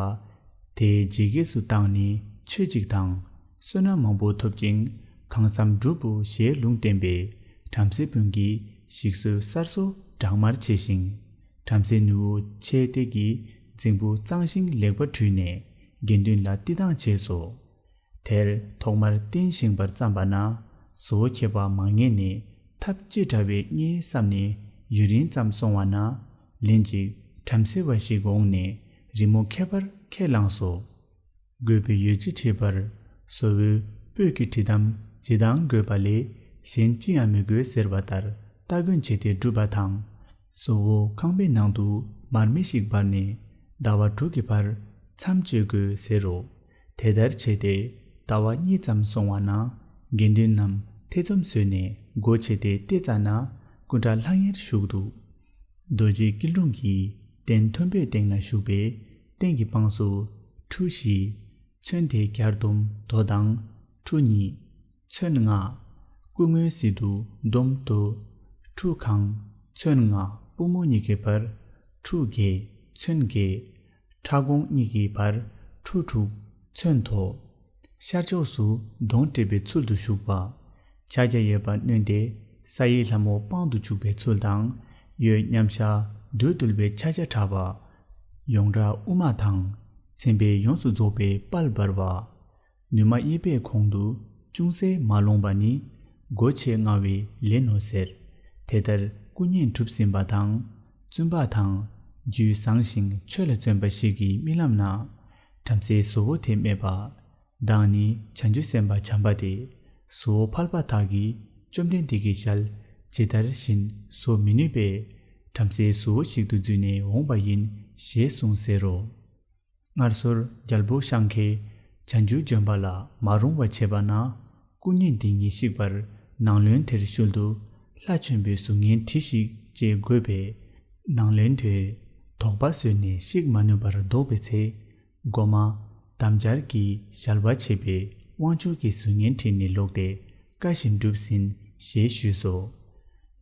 དེའི་ཇེ་རྒྱས་སུ་བཏང་ནས་ཆོས་ཅིག་དང་། བསོད་ནམས་མང་པོ་ཐོབ་ཅིང་གང་བསམ་འགྲུབ་བོ་ཞེས་ལུང་བསྟན་པས་བྲམ་ཟེ་སྤུན་གྱིས་ཞིག་གསོའི་གསར་བཟོ་སྦྲགས་མར་བྱས་ཤིང་། བྲམ་ཟེ་ནུ་བོ་ཆེ་སྟེ་གི་རྫིང་བུ་གཙང་ཞིང་ལེགས་པར་བྲུས་ནས་དགེ་འདུན་ལ་བསྟི་སྟང་བྱས་སོ། དེར་ཐོག་མར་རྟེན་བཞེངས་པར་བརྩམས་པ་ན་བཟོ་བོ་མཁས་པ་མ་ངེས་ནས་ཐབས་ཅི་འདྲ་བས་རྙེད་བསམ་ནས་ཡུན་རིང་ཙམ་སོང་བ་ན་ལན་ཅིག་བྲམ་ཟེ་བ་ཞིག་འོངས་ནས་རི་མོ་ཁྱད་པར་ཁས་བླངས་སོ། དགོས་པའི་ཡོ་བྱད་བྲིས་པར་བཟོ་བོས་སྤོས་ཀྱི་བྲིས་གཏམ་ཇི་ལྟར་དགོས་པ་ལས་གཞན་ཅི་ཡང་མི་དགོས་ཟེར་བ་ལྟར་སྟ་གོན་བྱས་ཏེ་བསྒྲུབས་པ་དང་། བཟོ་བོ་ཁང་པའི་ནང་དུ་མར་མེ་ཞིག་སྦར་ནས་ཟླ་བ་དྲུག་གི་བར་མཚམས་གཅོད་དགོས་ཟེར་རོ། དེ་ལྟར་བྱས་ཏེ་ཟླ་བ་གཉིས་ཙམ་སོང་བ་ན་དགེ་འདུན་རྣམས་ཐེ་ཚོམ་ཟོས་ནས་སྒོ་ཕྱེ་སྟེ་བལྟས་ཙ་ན་སྐུ་འདྲ་ལྷང་ངེར་བཞུགས་འདུག་རྡོ་རྗེ་སྐྱིལ་ཀྲུང་གིས་སྟན་མཐོན་པོའི་སྟེང་ན་བཞུགས་པས་སྟེང་གི་པང་སུ་ཁྲུ་བཞི། ཚོན་དེ་རྒྱར་འདོམ་དོ་དང་ཁྲུ་གཉིས། ཚོན་ལྔ། སྐུ་ངོའི་ཟུར་དུ་འདོམ་དོ། ཁྲུ་གང་། ཚོན་ལྔ། པུས་མོ་གཉིས་ཀྱི་བར་ཁྲུ་བརྒྱད། ཚོན་བརྒྱད། ཕྲག་གོང་གཉིས་ཀྱི་བར་ཁྲུ་དྲུག་ཚོན་དོ། ཤར་ཕྱོགས་སུ་གདོང་བཀྲུས་པའི་ཚུལ་དུ་བཞུགས་པ། ཕྱག་རྒྱ་ཡོད་པ་བསྣོལ་ཏེ་ས་ཡི་ལྷ་མོ་པང་དུ་བཅུག་པའི་ཚུལ་དང་། གཡོན་མཉམ་བཞག་རྡུལ་བརྡུལ་བའི་ཕྱག་རྒྱ་དྲག་པ། ཡོངས་གྲགས་དབུ་མ་དང་ མཚན་དཔེ་ཡོངས་སུ་རྫོགས་པའི་དཔལ་འབར་བ། ནུ་མ་གཡས་པས་གོང་དུ་ཅུང་ཟད་མ་ལོངས་པ་ནི། སྒོ་ཕྱེ་ལྔ་བའི་ལན་ནོ་ཟེར། དེ་ལྟར་སྐུ་བརྙན་གྲུབ་ཟིན་པ་དང་། བཙུན་པ་དང་། རྒྱུད་བཟང་ཞིང་ཆོས་ལ་བརྩོན་པ་ཞིག་གི་རྨི་ལམ་ན། བྲམ་ཟེའི་བཟོ་བོ་དེ་སྨྲས་པ། བདག་ནི་བྱང་ཆུབ་སེམས་དཔའ་བྱམས་པ་སྟེ། བཟོ་བོ་ཕལ་པ་དག་གིས་བཅོམ་ལྡན་འདས་ཀྱི་ཞལ་ཇི་ལྟར་བཞིན་བཟོ་མི་ནུས་པས། བྲམ་ཟེའི་བཟོ་བོ་ཞིག་ཏུ་བརྫུས་ནས་འོངས་པ་ཡིན་ཞེས་གསུངས་ཟེར་རོ། སྔར་སོར་རྒྱལ་པོ་ཤང་གིས་བྱང་ཆུབ་ལྗོན་པ་ལ་མ་རུང་བ་བྱས་པ་ན། སྐུ་བརྙན་འདི་ཉིད་བཤིག་པར་ནང་བློན་དེར་ཞུལ་དུ། ལྷ་ཆེན་པོའི་གཟུགས་བརྙན་བྲིས་ཤིག་ཅེས་བསྒོས་པས། ནང་བློན་དེས་དོགས་པ་ཟོས་ནས་བཤིག་མ་ནུས་པར་བཟློག་པའི་ཚེ། སྒོ་མ་དམ་སྦྱར་གྱི་ཞལ་བ་བྱས་པའི་དབང་ཕྱུག་གི་གཟུགས་བརྙན་བྲིས་ནས་ལོག་སྟེ། བཀའ་བཞིན་སྒྲུབ་ཟིན་ཞེས་ཞུས་སོ།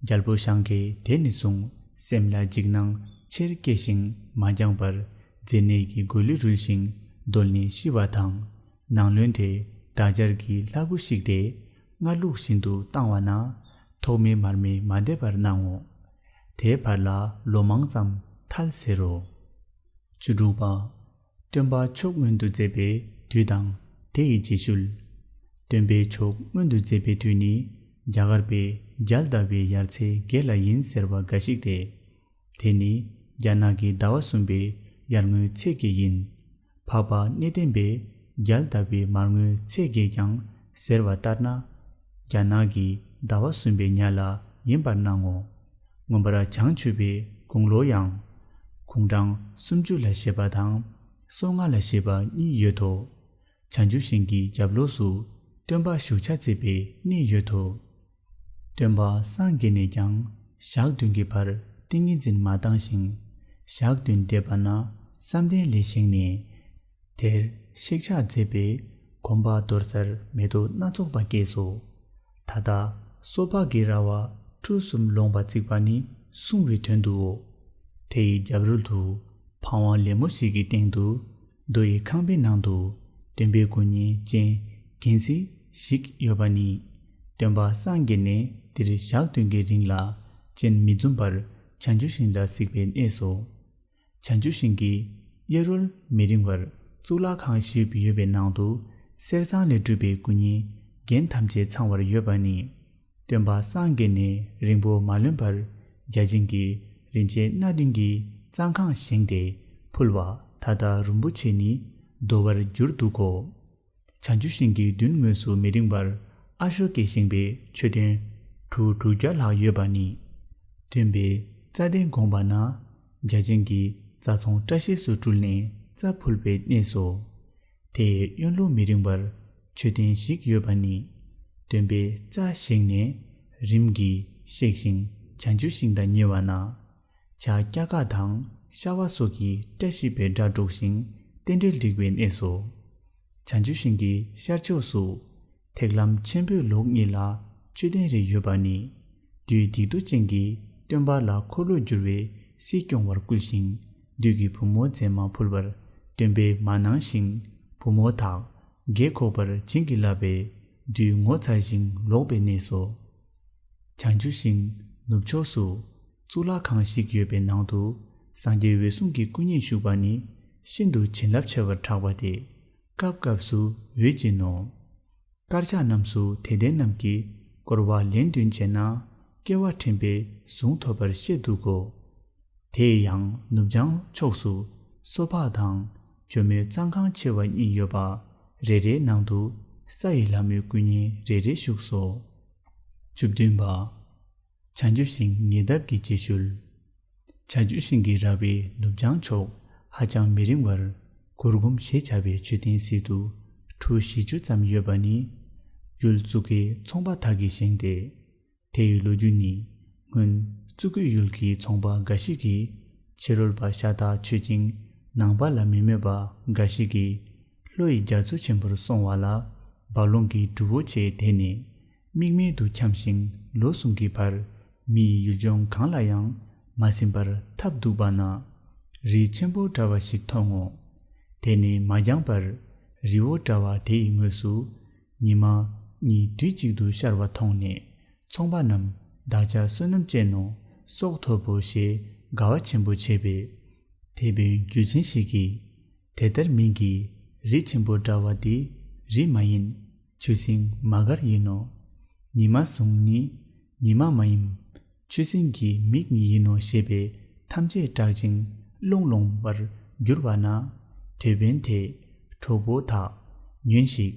རྒྱལ་པོ་ཤང་གིས་དེ་ནས་བཟུང་སེམས་ལ་འཇིགས་སྣང་ཆེར་སྐྱེས་ཤིང་མ་འགྱངས་པར་མཛེ་ནད་ཀྱི་མགོ་ལུས་རུལ་ཞིང་གདོལ་ནས་ཤི་བ་དང་། ནང་བློན་དེས་དྭགས་སྦྱར་གྱི་ལྷ་སྐུ་བཤིག་སྟེ་སྔར་ལུགས་བཞིན་དུ་བཏང་བ་ན། ཐོག་མའི་མར་མེ་མ་འདེབས་པར་གནང་ངོ་། དེའི་བར་ལ་ལོ་མང་ཙམ་ཐལ་ཟེར་རོ། བཅུ་དྲུག་པ། སྟོན་པ་མཆོག་མངོན་དུ་མཛད་པའི་དུས་དང་དེ་ཡི་རྗེས་ཤུལ། སྟོན་པའི་མཆོག་མངོན་དུ་མཛད་པའི་དུས་ནི་རྒྱ་གར་པའི་རྒྱལ་ཟླ་བའི་ཡར་ཚེས་བརྒྱད་ལ་ཡིན་ཟེར་བ་འགའ་ཞིག་སྟེ། དེ་ནི་རྒྱ་ནག་གི་ཟླ་བ་གསུམ་པའི་ཡར་ངོའི་ཚེས་བརྒྱད་ཡིན། འཕགས་པ་གནས་བརྟན་པའི་རྒྱལ་ཟླ་བའི་མར་ངོའི་ཚེས་བརྒྱད་ཀྱང་ཟེར་བ་ལྟར་ན། རྒྱ་ནག་གི་ཟླ་བ་གསུམ་པའི་ཉ་ལ་ཡིན་པར་སྣང་ངོ་། མངོན་པར་བྱང་ཆུབ་པའི་དགུང་ལོ་ཡང་། དགུང་གྲངས་སུམ་ཅུ་ལ་བཞེད་པ་དང་། སོ་ལྔ་ལ་བཞེད་པ་གཉིས་ཡོད་དོ། བྱང་ཆུབ་ཤིང་གི་རྒྱབ་ལོགས་སུ་སྟོན་པ་བཞུགས་ཕྱག་འཚལ་བའི་གནས་ཡོད་དོ། སྟོན་པ་སངས་རྒྱས་ནས་ཀྱང་ཞག་བདུན་གྱི་བར་ཏིང་ངེ་འཛིན་མ་བཏང་ཞིང་། ཞག་བདུན་འདས་པ་ན་བསམ་གཏན་ལས་བཞེངས་ནས། དེར་གཤེགས་ཕྱག་མཛད་པས་གོམ་པ་དོར་སར་མེ་ཏོག་སྣ་ཚོགས་པ་སྐྱེས་སོ། ད་ལྟ་སོ་ཕག་གི་ར་བ་ཁྲུ་གསུམ་ལོངས་པ་བརྩིགས་པ་ནི་སྲུང་བའི་དོན་དུའོ། དེ་ཡི་རྒྱབ་རོལ་དུ་ཕང་བ་ལེབ་མོ་ཞིག་གི་སྟེང་དུ། རྡོ་ཡི་ཁང་པའི་ནང་དུ་སྟོན་པའི་སྐུ་བརྙན་ཅན་རྒྱན་སྲིད་ཞིག་ཡོད་པ་ནི། སྟོན་པ་སངས་རྒྱས་ནས་འདིར་ཞག་བདུན་གྱི་རིང་ལ་སྤྱན་མི་འཛུམ་པར་བྱང་ཆུབ་ཤིང་ལ་གཟིགས་པའི་གནས་སོ། བྱང་ཆུབ་ཤིང་གི་གཡས་རོལ་མི་རིང་བར་གཙུག་ལག་ཁང་བཞི་ཡོད་པའི་ནང་དུ་གསེར་ཟངས་ལས་གྲུབ་པའི་སྐུ་བརྙན་རྒྱན་ཐམས་ཅད་ཚང་བར་ཡོད་པ་ནི། སྟོན་པ་སངས་རྒྱས་ནས་རིང་པོ་མ་ལོན་པར་བརྒྱ་བྱིན་གྱིས་རིན་ཆེན་སྣ་བདུན་གྱི་གཙང་ཁང་བཞེངས་ཏེ་ཕུལ་བ་ད་ལྟ་རིན་པོ་ཆེ་ནི་རྡོ་བར་གྱུར་འདུག་གོ། བྱང་ཆུབ་ཤིང་གི་མདུན་ངོས་སུ་མི་རིང་བར་ཨ་ཤོ་ཀས་བཞེངས་པའི་མཆོད་རྟེན་གྲུ་དྲུག་བརྒྱ་ལྷག་ཡོད་པ་ནི། སྟོན་པས་རྩྭ་གདན་དགོངས་པ་ན་བརྒྱ་བྱིན་གྱིས་རྩྭ་ཚོང་བཀྲ་ཤིས་སུ་སྤྲུལ་ནས་རྩྭ་ཕུལ་བའི་གནས་སོ། དེའི་གཡོན་ལོགས་མི་རིང་བར་མཆོད་རྟེན་ཞིག་ཡོད་པ་ནི། སྟོན་པས་རྩྭ་བཞེངས་ནས་རིམ་གྱིས་གཤེགས་ཤིང་བྱང་ཆུབ་ཤིང་དང་ཉེ་བ་ན། བྱ་སྐྱ་ཀ་དང་ཤ་བ་སོགས་ཀྱི་བཀྲ་ཤིས་པའི་སྒྲ་སྒྲོགས་ཤིང་རྟེན་འབྲེལ་འགྲིག་པའི་གནས་སོ། བྱང་ཆུབ་ཤིང་གི་ཤར་ཕྱོགས་སུ་ཐེག་ལམ་ཆེན་པོའི་ལོགས་གཉིས་ལ་མཆོད་རྟེན་རེ་ཡོད་པ་ནི། བདུད་སྡིག་ཏོ་ཅན་གྱིས་སྟོན་པ་ལ་འཁོར་ལོས་སྒྱུར་བའི་སྲིད་སྐྱོང་བར་བསྐུལ་ཞིང་། བདུད་ཀྱི་བུ་མོ་མཛེས་མ་ཕུལ་བར་སྟོན་པས་མ་གནང་ཞིང་། བུ་མོ་དག་རྒས་འཁོགས་པར་བྱིན་གྱིས་བརླབས་པས་བདུད་ངོ་ཚ་ཞིང་ལོག་པའི་གནས་སོ། བྱང་ཆུབ་ཤིང་ནུབ་ཕྱོགས་སུ་གཙུག་ལག་ཁང་ཞིག་ཡོད་པའི་ནང་དུ་སངས་རྒྱས་འོད་སྲུང་གི་སྐུ་བརྙན་བཞུགས་པ་ནི་ཤིན་ཏུ་བྱིན་རླབས་ཆེ་བར་གྲགས་པ་སྟེ། སྐབས་སྐབས་སུ་འོད་སྦྱིན་ནོ། དཀར་ཆག་རྣམས་སུ་དད་ལྡན་རྣམས་ཀྱིས་བསྐོར་བ་ལན་བདུན་བྱས་ན་སྐལ་བ་འཕྲིན་པའི་གཟུངས་ཐོབ་པར་བཤད་འདུག་གོ། དེ་ཡང་ནུབ་བྱང་ཕྱོགས་སུ་སོ་ཕག་དང་ཇོ་མོའི་གཙང་ཁང་ཆེ་བ་གཉིས་ཡོད་པ། རེ་རེའི་ནང་དུ་ས་ཡི་ལྷ་མོའི་སྐུ་བརྙན་རེ་རེ་བཞུགས་སོ། བཅུ་བདུན་པ། བྱང་ཆུབ་ཤིང་ཉེ་འདབས་ཀྱི་རྗེས་ཤུལ། བྱང་ཆུབ་ཤིང་གི་ར་བའི་ནུབ་བྱང་ཕྱོགས་ཧ་ཅང་མི་རིང་བར་གུར་གུམ་ཞེས་བྱ་བའི་མཆོད་རྟེན་ཟིལ་དུ་གྲུ་བཞི་བཅུ་ཙམ་ཡོད་པ་ནི། ཡུལ་གཙུག་གི་ཚོང་པ་དག་གིས་བཞེངས་ཏེ། དེ་ཡི་ལོ་རྒྱུས་ནི། སྔོན་གཙུག་གི་ཡུལ་གྱི་ཚོང་པ་འགའ་ཞིག་གིས་ཕྱི་རོལ་པ་ཤ་སྟག་མཆོད་ཅིང་ནང་པ་ལ་མི་མོས་པ་འགའ་ཞིག་གིས་ལྷོ་ཡི་རྒྱ་མཚོ་ཆེན་པོར་སོང་བ་ལ་རྦ་ཀློང་གི་གྲུ་བོ་ཆེ་དེད་ནས་དམིགས་མེད་དུ་འཁྱམས་ཤིང་ལོ་གསུམ་གྱི་བར་མི་ཡི་ཡུལ་ལྗོངས་གང་ལ་ཡང་མ་ཟིན་པར་འཐབ་འདུག་པ་ན། རི་ཆེན་པོ་འདྲ་བ་ཞིག་མཐོང་ངོ་། དེ་ནི་མ་འགྱངས་པར་རི་བོ་འདྲ་བ་དེ་ཡི་ངོས་སུ་ཉི་མ་གཉིས་དུས་གཅིག་ཏུ་ཤར་བ་མཐོང་ནས། ཚོང་པ་རྣམས་བདག་ཅག་བསོད་ནམས་ཅན་ནོ་སྲོག་ཐོབ་བོ་ཞེས་དགའ་བ་ཆེན་པོ་བྱས་པས། དེད་དཔོན་རྒྱུད་ཆེན་ཞིག་གིས། དེ་ལྟར་མིང་གི་རི་ཆེན་པོ་འདྲ་བ་འདི་རི་མ་ཡིན། ཆུ་སྲིན་མ་གར་ཡིན་ནོ། ཉི་མ་ཟུང་ནི་ཉི་མ་མ་ཡིན། ཆུ་སྲིན་གྱི་མིག་ཉིད་ཡིན་ནོ་ཞེས་པས་ཐམས་ཅད་སྐྲག་ཅིང་རླུང་ལོང་བར་གྱུར་པ་ན། དེད་དཔོན་དེས་གྲོགས་པོ་དག་ཉོན་ཞིག།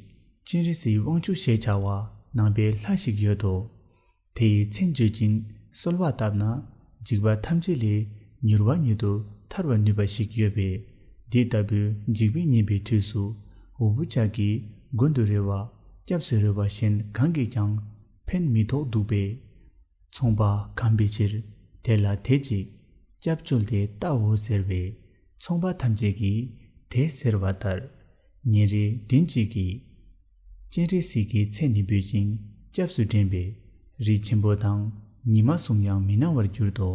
སྤྱན་རས་གཟིགས་དབང་ཕྱུག་ཞེས་བྱ་བ་ནང་པའི་ལྷ་ཞིག་ཡོད་དོ། དེ་ཡི་མཚན་བརྗོད་ཅིང་གསོལ་བ་བཏབ་ན་འཇིགས་པ་ཐམས་ཅད་ལས་མྱུར་བ་ཉིད་དུ་ཐར་བར་ནུས་པ་ཞིག་ཡོད་པས། འདི་ལྟ་བུའི་འཇིགས་པས་ཉེན་པའི་དུས་སུ་འུ་བུ་ཅག་གིས་མགོན་དུ་རེ་བ་སྐྱབས་སུ་རེ་བ་གཞན་གང་གིས་ཀྱང་ཕན་མི་ཐོགས་འདུག་པས། ཚོང་པ་གམ་པའི་ཕྱིར་དེ་ལ་དེ་ཅིག་སྐྱབས་བཅོལ་ཏེ་ལྟའོ་ཟེར་བས། ཚོང་པ་ཐམས་ཅད་ཀྱིས་དེ་ཟེར་བ་ལྟར། ཉིན་རེ་མགྲིན་གཅིག་གིས་སྤྱན་རས་གཟིགས་ཀྱི་མཚན་ནི་འབོད་ཅིང་སྐྱབས་སུ་འདྲེན་པས། རི་ཆེན་པོ་དང་ཉི་མ་ཟུང་ཡང་མི་སྣང་བར་གྱུར་ཏོ།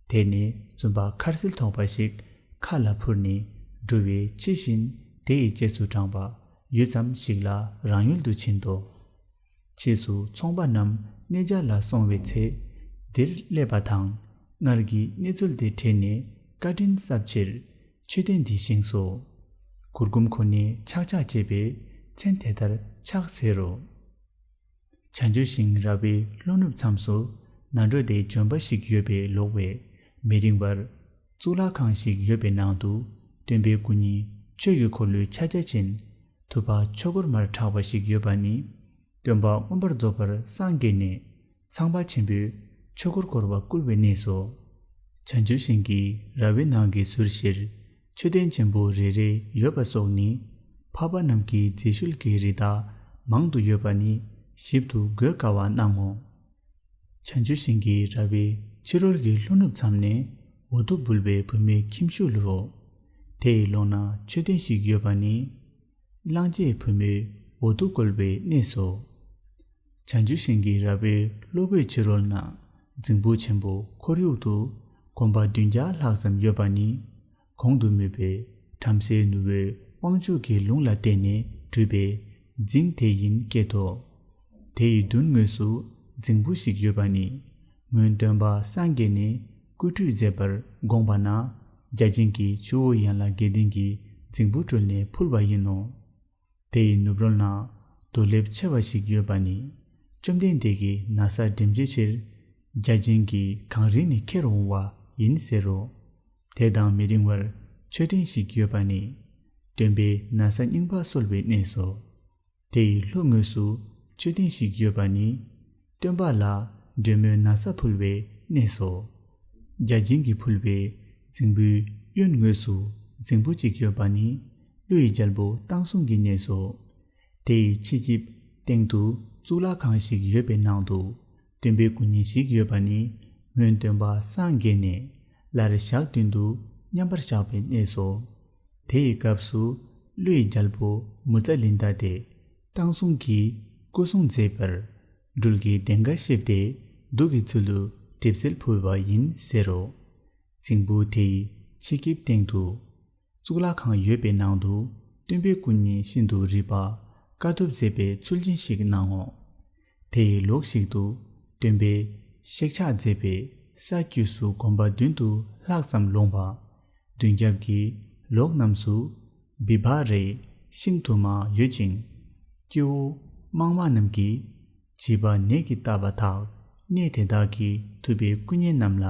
དེ་ནས་བཙུན་པ་ཁར་སིལ་ཐོགས་པ་ཞིག་ཁ་ལ་འཕུར་ནས་འགྲོ་བའི་ཕྱི་བཞིན་དེ་ཡི་རྗེས་སུ་འབྲངས་པ་ཡུད་ཙམ་ཞིག་ལ་རང་ཡུལ་དུ་ཕྱིན་ཏོ། ཕྱིས་སུ་ཚོང་པ་རྣམས་གནས་མཇལ་ལ་སོང་བའི་ཚེ། འདིར་སླེབས་པ་དང་སྔར་གྱི་གནས་ཚུལ་དེ་དྲན་ནས་བཀའ་དྲིན་གསབ་ཕྱིར་མཆོད་རྟེན་འདི་བཞེངས་སོ། གུར་གུམ་ཁོ་ནས་ཕྱག་ཕྱག་བྱས་པས་མཚན་དེ་ལྟར་ཆགས་ཟེར་རོ། བྱང་ཆུབ་ཤིང་ར་བའི་ལྷོ་ནུབ་མཚམས་སུ་ན་འགྲོ་སྟེ་ལྗོན་པ་ཞིག་ཡོད་པའི་ལོགས་བས། མི་རིང་བར་གཙུག་ལག་ཁང་ཞིག་ཡོད་པའི་ནང་དུ་སྟོན་པའི་སྐུ་ཉིད་ཆོས་ཀྱི་འཁོར་ལོའི་ཕྱག་རྒྱ་ཅན། ཐུབ་པ་ཆོས་འཁོར་མར་གྲགས་པ་ཞིག་ཡོད་པ་ནི། སྟོན་པ་མངོན་པར་རྫོགས་པར་སངས་རྒྱས་ནས་ཚངས་པ་ཆེན་པོའི་ཆོས་འཁོར་བསྐོར་བར་བསྐུལ་བའི་གནས་སོ། བྱང་ཆུབ་ཤིང་གི་ར་བའི་ནང་གི་ཟུར་བཞིར་མཆོད་རྟེན་ཆེན་པོ་རེ་རེ་ཡོད་པ་སོགས་ནི། འཕགས་པ་རྣམས་ཀྱི་རྗེས་ཤུལ་གྱི་རི་དྭགས་མང་དུ་ཡོད་པ་ནི་ཞིབ་ཏུ་འགོད་དཀའ་བ་སྣང་ངོ་། བྱང་ཆུབ་ཤིང་གི་ར་བའི་ཕྱི་རོལ་གྱི་ལྷོ་ནུབ་མཚམས་ནས་འོ་ཐུག་འབུལ་བའི་བུད་མེད་ཁྱིམ་ཤུལ་ལུའོ། དེ་ཡི་ལོགས་ན་མཆོད་རྟེན་ཞིག་ཡོད་པ་ནི། གླང་རྗེས་བུད་མེད་འོ་ཐུག་བཀོལ་བའི་གནས་སོ། བྱང་ཆུབ་ཤིང་གི་ར་བའི་ལྷོ་སྒོའི་ཕྱི་རོལ་ན་རྫིང་བུ་ཆེན་པོ་ཁོར་ཡུག་ཏུ་གོམ་པ་བདུན་བརྒྱ་ལྷག་ཙམ་ཡོད་པ་ནི། གོང་དུ་སྨོས་པའི་བྲམ་ཟེའི་ནུ་བོའི་དབང་ཕྱུག་གི་ལུང་ལ་བརྟེན་ནས་གྲུབ་པའི་རྫིང་དེ་ཡིན་སྐད་དོ། དེ་ཡི་མདུན་ངོས་སུ་རྫིང་བུ་ཞིག་ཡོད་པ་ནི། སྔོན་སྟོན་པ་སངས་རྒྱས་ནས་སྐུ་ཁྲུས་མཛད་པར་དགོངས་པ་ན། བརྒྱ་བྱིན་གྱིས་ཆུ་བོ་ཡན་ལག་བརྒྱད་ལྡན་གྱི་རྫིང་བུ་སྤྲུལ་ནས་ཕུལ་བ་ཡིན་ནོ། དེ་ཡི་ནུབ་རོལ་ན་རྡོ་ལེབ་ཆེ་བ་ཞིག་ཡོད་པ་ནི། བཅོམ་ལྡན་འདས་ཀྱི་ན་བཟའ་འགྲིམ་བྱའི་ཕྱིར། བརྒྱ་བྱིན་གྱིས་གངས་རི་ནས་ཁྱེར་འོང་བ་ཡིན་ཟེར་རོ། དེ་དང་མི་རིང་བར་མཆོད་རྟེན་ཞིག་ཡོད་པ་ནི། སྟོན་པའི་ན་བཟའ་རྙིང་པ་གསོལ་བའི་གནས་སོ། དེ་ཡི་ལྷོ་ངོས་སུ་མཆོད་རྟེན་ཞིག་ཡོད་པ་ནི། སྟོན་པ་ལ་འདྲེ་མོའི་ན་བཟའ་ཕུལ་བའི་གནས་སོ། བརྒྱ་བྱིན་གྱིས་ཕུལ་བའི་རྫིང་བུའི་གཡོན་ངོས་སུ་རྫིང་བུ་གཅིག་ཡོད་པ་ནི། ཀླུ་ཡི་རྒྱལ་པོ་བཏང་བཟུང་གི་གནས་སོ། དེ་ཡི་ཕྱི་རྒྱབ་སྟེང་དུ་གཙུག་ལག་ཁང་ཞིག་ཡོད་པའི་ནང་དུ་སྟོན་པའི་སྐུ་བརྙན་ཞིག་ཡོད་པ་ནི། སྔོན་སྟོན་པ་སངས་རྒྱས་ནས་སླར་ཞག་བདུན་དུ་མཉམ་པར་བཞག་པའི་གནས་སོ། དེ་ཡི་སྐབས་སུ་ཀླུ་ཡི་རྒྱལ་པོ་མུ་ཙ་ལིན་ད་དེ་བཏང་བཟུང་གིས་སྐུ་སྲུང་མཛད་པར་སྦྲུལ་གྱི་གདེངས་ཀ་བཤིགས་ཏེ་དུག་གི་ཚུལ་དུ་གྲིབ་བསིལ་ཕུལ་བ་ཡིན་ཟེར་རོ། རྫིང་བུ་དེ་ཡི་ཕྱི་རྒྱབ་སྟེང་དུ་གཙུག་ལག་ཁང་ཡོད་པའི་ནང་དུ་སྟོན་པའི་སྐུ་བརྙན་ཤིན་ཏུ་རིད་པ་དཀའ་ཐུབ་མཛད་པའི་ཚུལ་ཅན་ཞིག་སྣང་ངོ་། དེ་ཡི་ལོགས་ཤིག་ཏུ་སྟོན་པས་གཤེགས་ཕྱག་མཛད་པའི་ས་དཀྱུས་སུ་གོམ་པ་བདུན་དུ་ལྷག་ཙམ་ལོངས་པ། མདུན་རྒྱབ་ཀྱི་ལོགས་རྣམས་སུ་བི་བྷ་རའི་ཤིང་དུ་མ་ཡོད་ཅིང་། སྐྱེ་བོ་དམངས་མ་རྣམས་ཀྱིས་བྱིས་པ་ནད་ཀྱིས་བཏབ་པ་དག་གནས་དེ་དག་གི་ཐུབ་པའི་སྐུ་བརྙན་རྣམས་ལ་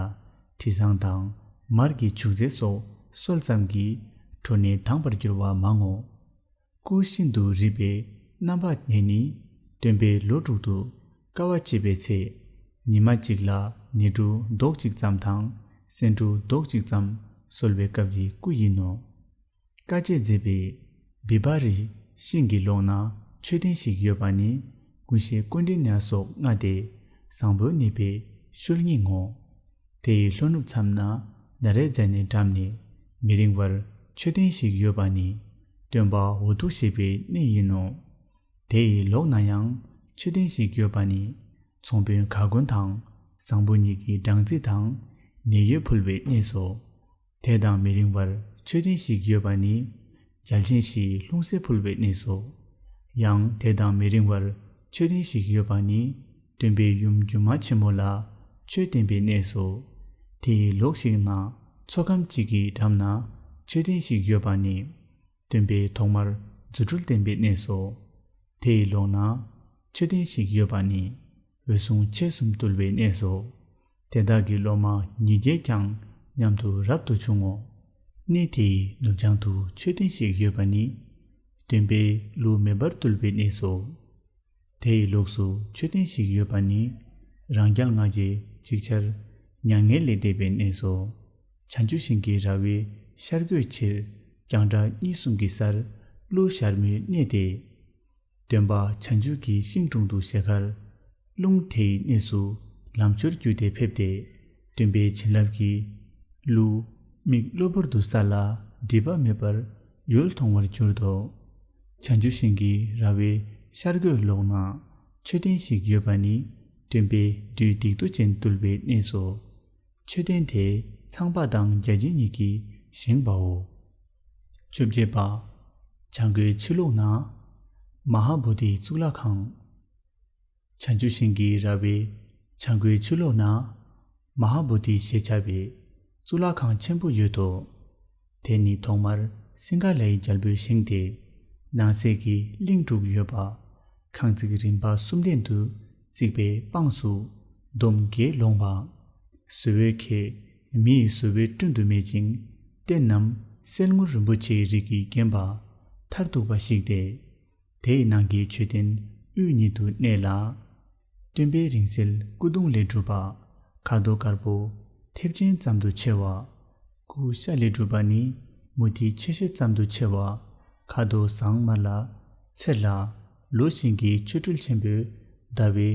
དྲི་བཟང་དང་མར་གྱི་བྱུག་རྫས་སོགས་སོལ་ཙམ་གྱིས་ཁྲོ་ནས་དྭངས་པར་གྱུར་བ་མང་ངོ་། སྐུ་ཤིན་ཏུ་རིད་པའི་རྣམ་པ་དེ་ནི་སྟོན་པས་ལོ་དྲུག་ཏུ་དཀའ་བ་སྤྱད་པའི་ཚེ། ཉི་མ་གཅིག་ལ་ནས་འབྲུ་རྡོག་གཅིག་ཙམ་དང་སེ་འབྲུ་རྡོག་གཅིག་ཙམ་གསོལ་བའི་སྐབས་ཀྱི་སྐུ་ཡིན་ནོ། དཀའ་སྤྱད་མཛད་པའི་བི་བྷ་རི་ཤིང་གི་ལོགས་ན་མཆོད་རྟེན་ཞིག་ཡོད་པ་ནི། ཀུན་ཤེས་ཀཽཎྜི་ནྱ་སོགས་ལྔ་སྟེ་བཟང་པོའི་ནུས་པའི་ཤུལ་རྙིང་ངོ་། དེ་ཡི་ལྷོ་ནུབ་མཚམས་ན་ན་རེ་ཛ་ནའི་འགྲམ་ནས་མི་རིང་བར་མཆོད་རྟེན་ཞིག་ཡོད་པ་ནི། སྟོན་པ་འོ་ཐུག་བཞེས་པའི་གནས་ཡིན་ནོ། དེ་ཡི་ལོགས་ན་ཡང་མཆོད་རྟེན་ཞིག་ཡོད་པ་ནི། ཚོང་དཔོན་ག་གོན་དང་བཟང་པོ་གཉིས་ཀྱི་སྦྲང་རྩི་དང་ནས་ཡོས་ཕུལ་བའི་གནས་སོ། དེ་དང་མི་རིང་བར་མཆོད་རྟེན་ཞིག་ཡོད་པ་ནི། མཇལ་ཆེན་བཞིའི་ལྷུང་བཟེད་ཕུལ་བའི་གནས་སོ། ཡང་དེ་དང་མི་རིང་བར་མཆོད་རྟེན་ཞིག་ཡོད་པ་ནི། སྟོན་པའི་ཡུམ་སྒྱུ་མ་ཆེན་མོ་ལ་ཆོས་བསྟན་པའི་གནས་སོ། དེ་ཡི་ལོགས་ཤིག་ན་མཚོ་ཁམས་གཅིག་གི་འགྲམ་ན་མཆོད་རྟེན་ཞིག་ཡོད་པ་ནི། སྟོན་པས་ཐོག་མར་རྫུ་འཕྲུལ་བསྟན་པའི་གནས་སོ། དེ་ཡི་ལོགས་ན་མཆོད་རྟེན་ཞིག་ཡོད་པ་ནི་འོད་སྲུང་ཆེ་གསུམ་བཏུལ་བའི་གནས་སོ། དེ་དག་གི་སློབ་མ་ཉིས་བརྒྱས་ཀྱང་མཉམ་དུ་རབ་ཏུ་བྱུང་ངོ་། གནས་དེའི་ནུབ་བྱང་དུ་མཆོད་རྟེན་ཞིག་ཡོད་པ་ནི་སྟོན་པས་ཀླུ་མེ་འབར་བཏུལ་བའི་གནས་སོ། དེ་ཡི་ལོགས་སུ་མཆོད་རྟེན་ཞིག་ཡོད་པ་ནི་རང་རྒྱལ་ལྔ་བརྒྱའི་ཅིག་ཆར་མྱ་ངན་ལས་འདས་པའི་གནས་སོ། བྱང་ཆུབ་ཤིང་གི་ར་བས་ཤར་བགོས་ཕྱིར་རྒྱང་གྲགས་གཉིས་གསུམ་གྱི་སར་ཀླུ་ཞྭ་མོའི་གནས་ཏེ། སྟོན་པ་བྱང་ཆུབ་ཀྱི་ཤིང་དྲུང་དུ་ཞལ་དཀར། རླུང་དེའི་གནས་སུ་ལམ་མཆོར་གྱུར་ཏེ་ཕེབས་ཏེ། སྟོན་པའི་བྱིན་རླབས་ཀྱིས་ཀླུ་མིག་གློ་བུར་དུ་ས་ལ་སྒྲིབ་པ་མེད་པར་ཡུལ་མཐོང་བར་གྱུར་ཏོ། བྱང་ཆུབ་ཤིང་གི་ར་བའི་ཤར་བགོས་ལོགས་ན་མཆོད་རྟེན་ཞིག་ཡོད་པ་ནི་སྟོན་པས་བདུད་སྡིག་ཏོ་ཅན་བཏུལ་བའི་གནས་སོ། མཆོད་རྟེན་དེ་ཚངས་པ་དང་བརྒྱ་བྱིན་གཉིས་ཀྱིས་བཞེངས་པའོ། བཅོ་བརྒྱད་པ། བྱང་སྒོའི་ཕྱི་ལོགས་ན། མ་ཧཱ་བོ་དྷིའི་གཙུག་ལག་ཁང་། བྱང་ཆུབ་ཤིང་གི་ར་བའི་བྱང་སྒོའི་ཕྱི་ལོགས་ན། མ་ཧཱ་བོ་དྷི་ཞེས་བྱ་བའི་གཙུག་ལག་ཁང་ཆེན་པོ་ཡོད་དོ། དེ་ནི་ཐོག་མར་སིང་ག་ལའི་རྒྱལ་པོས་བཞེངས་ཏེ། ནང་གསེས་ཀྱི་གླིང་དྲུག་ཡོད་པ། ཁང་བརྩེགས་རིམ་པ་གསུམ་ལྡན་དུ་བརྩིགས་པའི་དཔངས་སུ་འདོམ་བརྒྱད་ལོངས་པ། བཟོ་བོའི་ཁྱད་མི་ཡི་བཟོ་བོའི་སྤྲིན་དུ་མེད་ཅིང་རྟེན་རྣམས་གསེར་དངུལ་རིན་པོ་ཆེའི་རིགས་ཀྱིས་བརྒྱན་པ་མཐར་ཐུག་པ་ཞིག་སྟེ། དེའི་ནང་གི་མཆོད་རྟེན་དབུས་ཉིད་དུ་གནས་ལ། སྟོན་པའི་རིང་བསྲེལ་སྐུ་གདུང་ལས་གྲུབ་པ་ཁ་དོག་དཀར་པོ་མཐེབ་ཆེན་ཙམ་དུ་ཕྱེ་བ། སྐུ་ཤ་ལས་གྲུབ་པ་ནི་མུ་ཏིག་ཆེ་ཤོས་ཙམ་དུ་ཕྱེ་བ། ཁ་དོག་ཟངས་དམར་ལ་ཚེར་ལ། ལོ་ཤིང་གི་ཆོ་འཕྲུལ་ཆེན་པོས་ཟླ་བའི་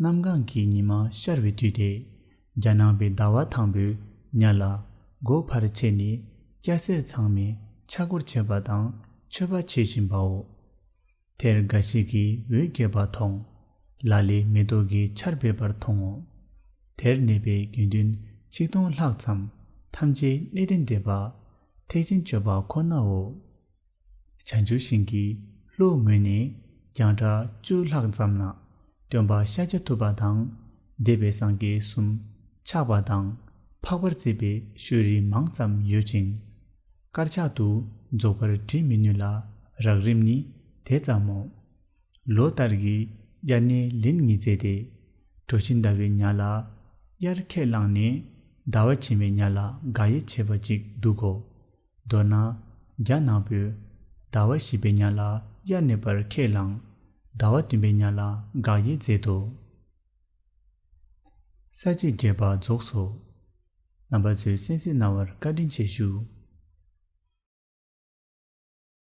གནམ་གང་གི་ཉི་མ་ཤར་བའི་དུས་ཏེ། རྒྱ་ནག་པའི་ཟླ་བ་དང་པོའི་ཉ་ལ་སྒོ་ཕར་ཕྱེ་ནས་སྐྱ་སེར་ཚང་མས་ཕྱག་སྐོར་བྱེད་པ་དང་མཆོད་པ་བྱེད་བཞིན་པའོ། དེར་འགའ་ཞིག་གིས་འོད་བརྒྱབ་པ་མཐོང་། ལ་ལས་མེ་ཏོག་གི་ཆར་འབེབས་པར་མཐོང་ངོ་། དེར་གནས་པའི་དགེ་འདུན་ཆིག་སྟོང་ལྷག་ཙམ་ཐམས་ཅད་གནས་བརྟན་སྡེ་པ་ཐེག་ཆེན་སྤྱོད་པ་ཁོ་ནའོ། བྱང་ཆུབ་ཤིང་གི་ལྷོ་ངོས་ནས་རྒྱང་གྲགས་བཅུ་ལྷག་ཙམ་ན་སྟོན་པ་ཤཱཀྱ་ཐུབ་པ་དང་། འདས་པའི་སངས་རྒྱས་གསུམ་ཆགས་པ་དང་འཕགས་པར་བརྩིས་པའི་ཤུལ་རིས་མང་ཙམ་ཡོད་ཅིང་། དཀར་ཆག་ཏུ་རྫོགས་པར་བྲི་མི་ནུས་ལ་རགས་རིམ་ནི་དེ་ཙམ་མོ། ལོ་ལྟར་གྱི་དབྱར་གནས་ལན་གཉིས་མཛད་དེ། གྲོ་བཞིན་ཟླ་བའི་ཉ་ལ་དབྱར་ཁས་བླངས་ནས་ཟླ་བ་ཕྱི་མའི་ཉ་ལ་དགག་དབྱེ་བྱས་པ་ཅིག་འདུག་གོ། མདོར་ན། རྒྱ་ནག་པོས་ཟླ་བ་བཞི་པའི་ཉ་ལ་དབྱར་གནས་པར་ཁས་བླངས། ཟླ་བ་བདུན་པའི་ཉ་ལ་དགག་དབྱེ་མཛད་དོ། ས་བཅད་བརྒྱད་པ་རྫོགས་སོ། རྣམ་པ་ཚོས་གསན་གཟིགས་གནང་བར་བཀའ་དྲིན་ཆེ་ཞུ།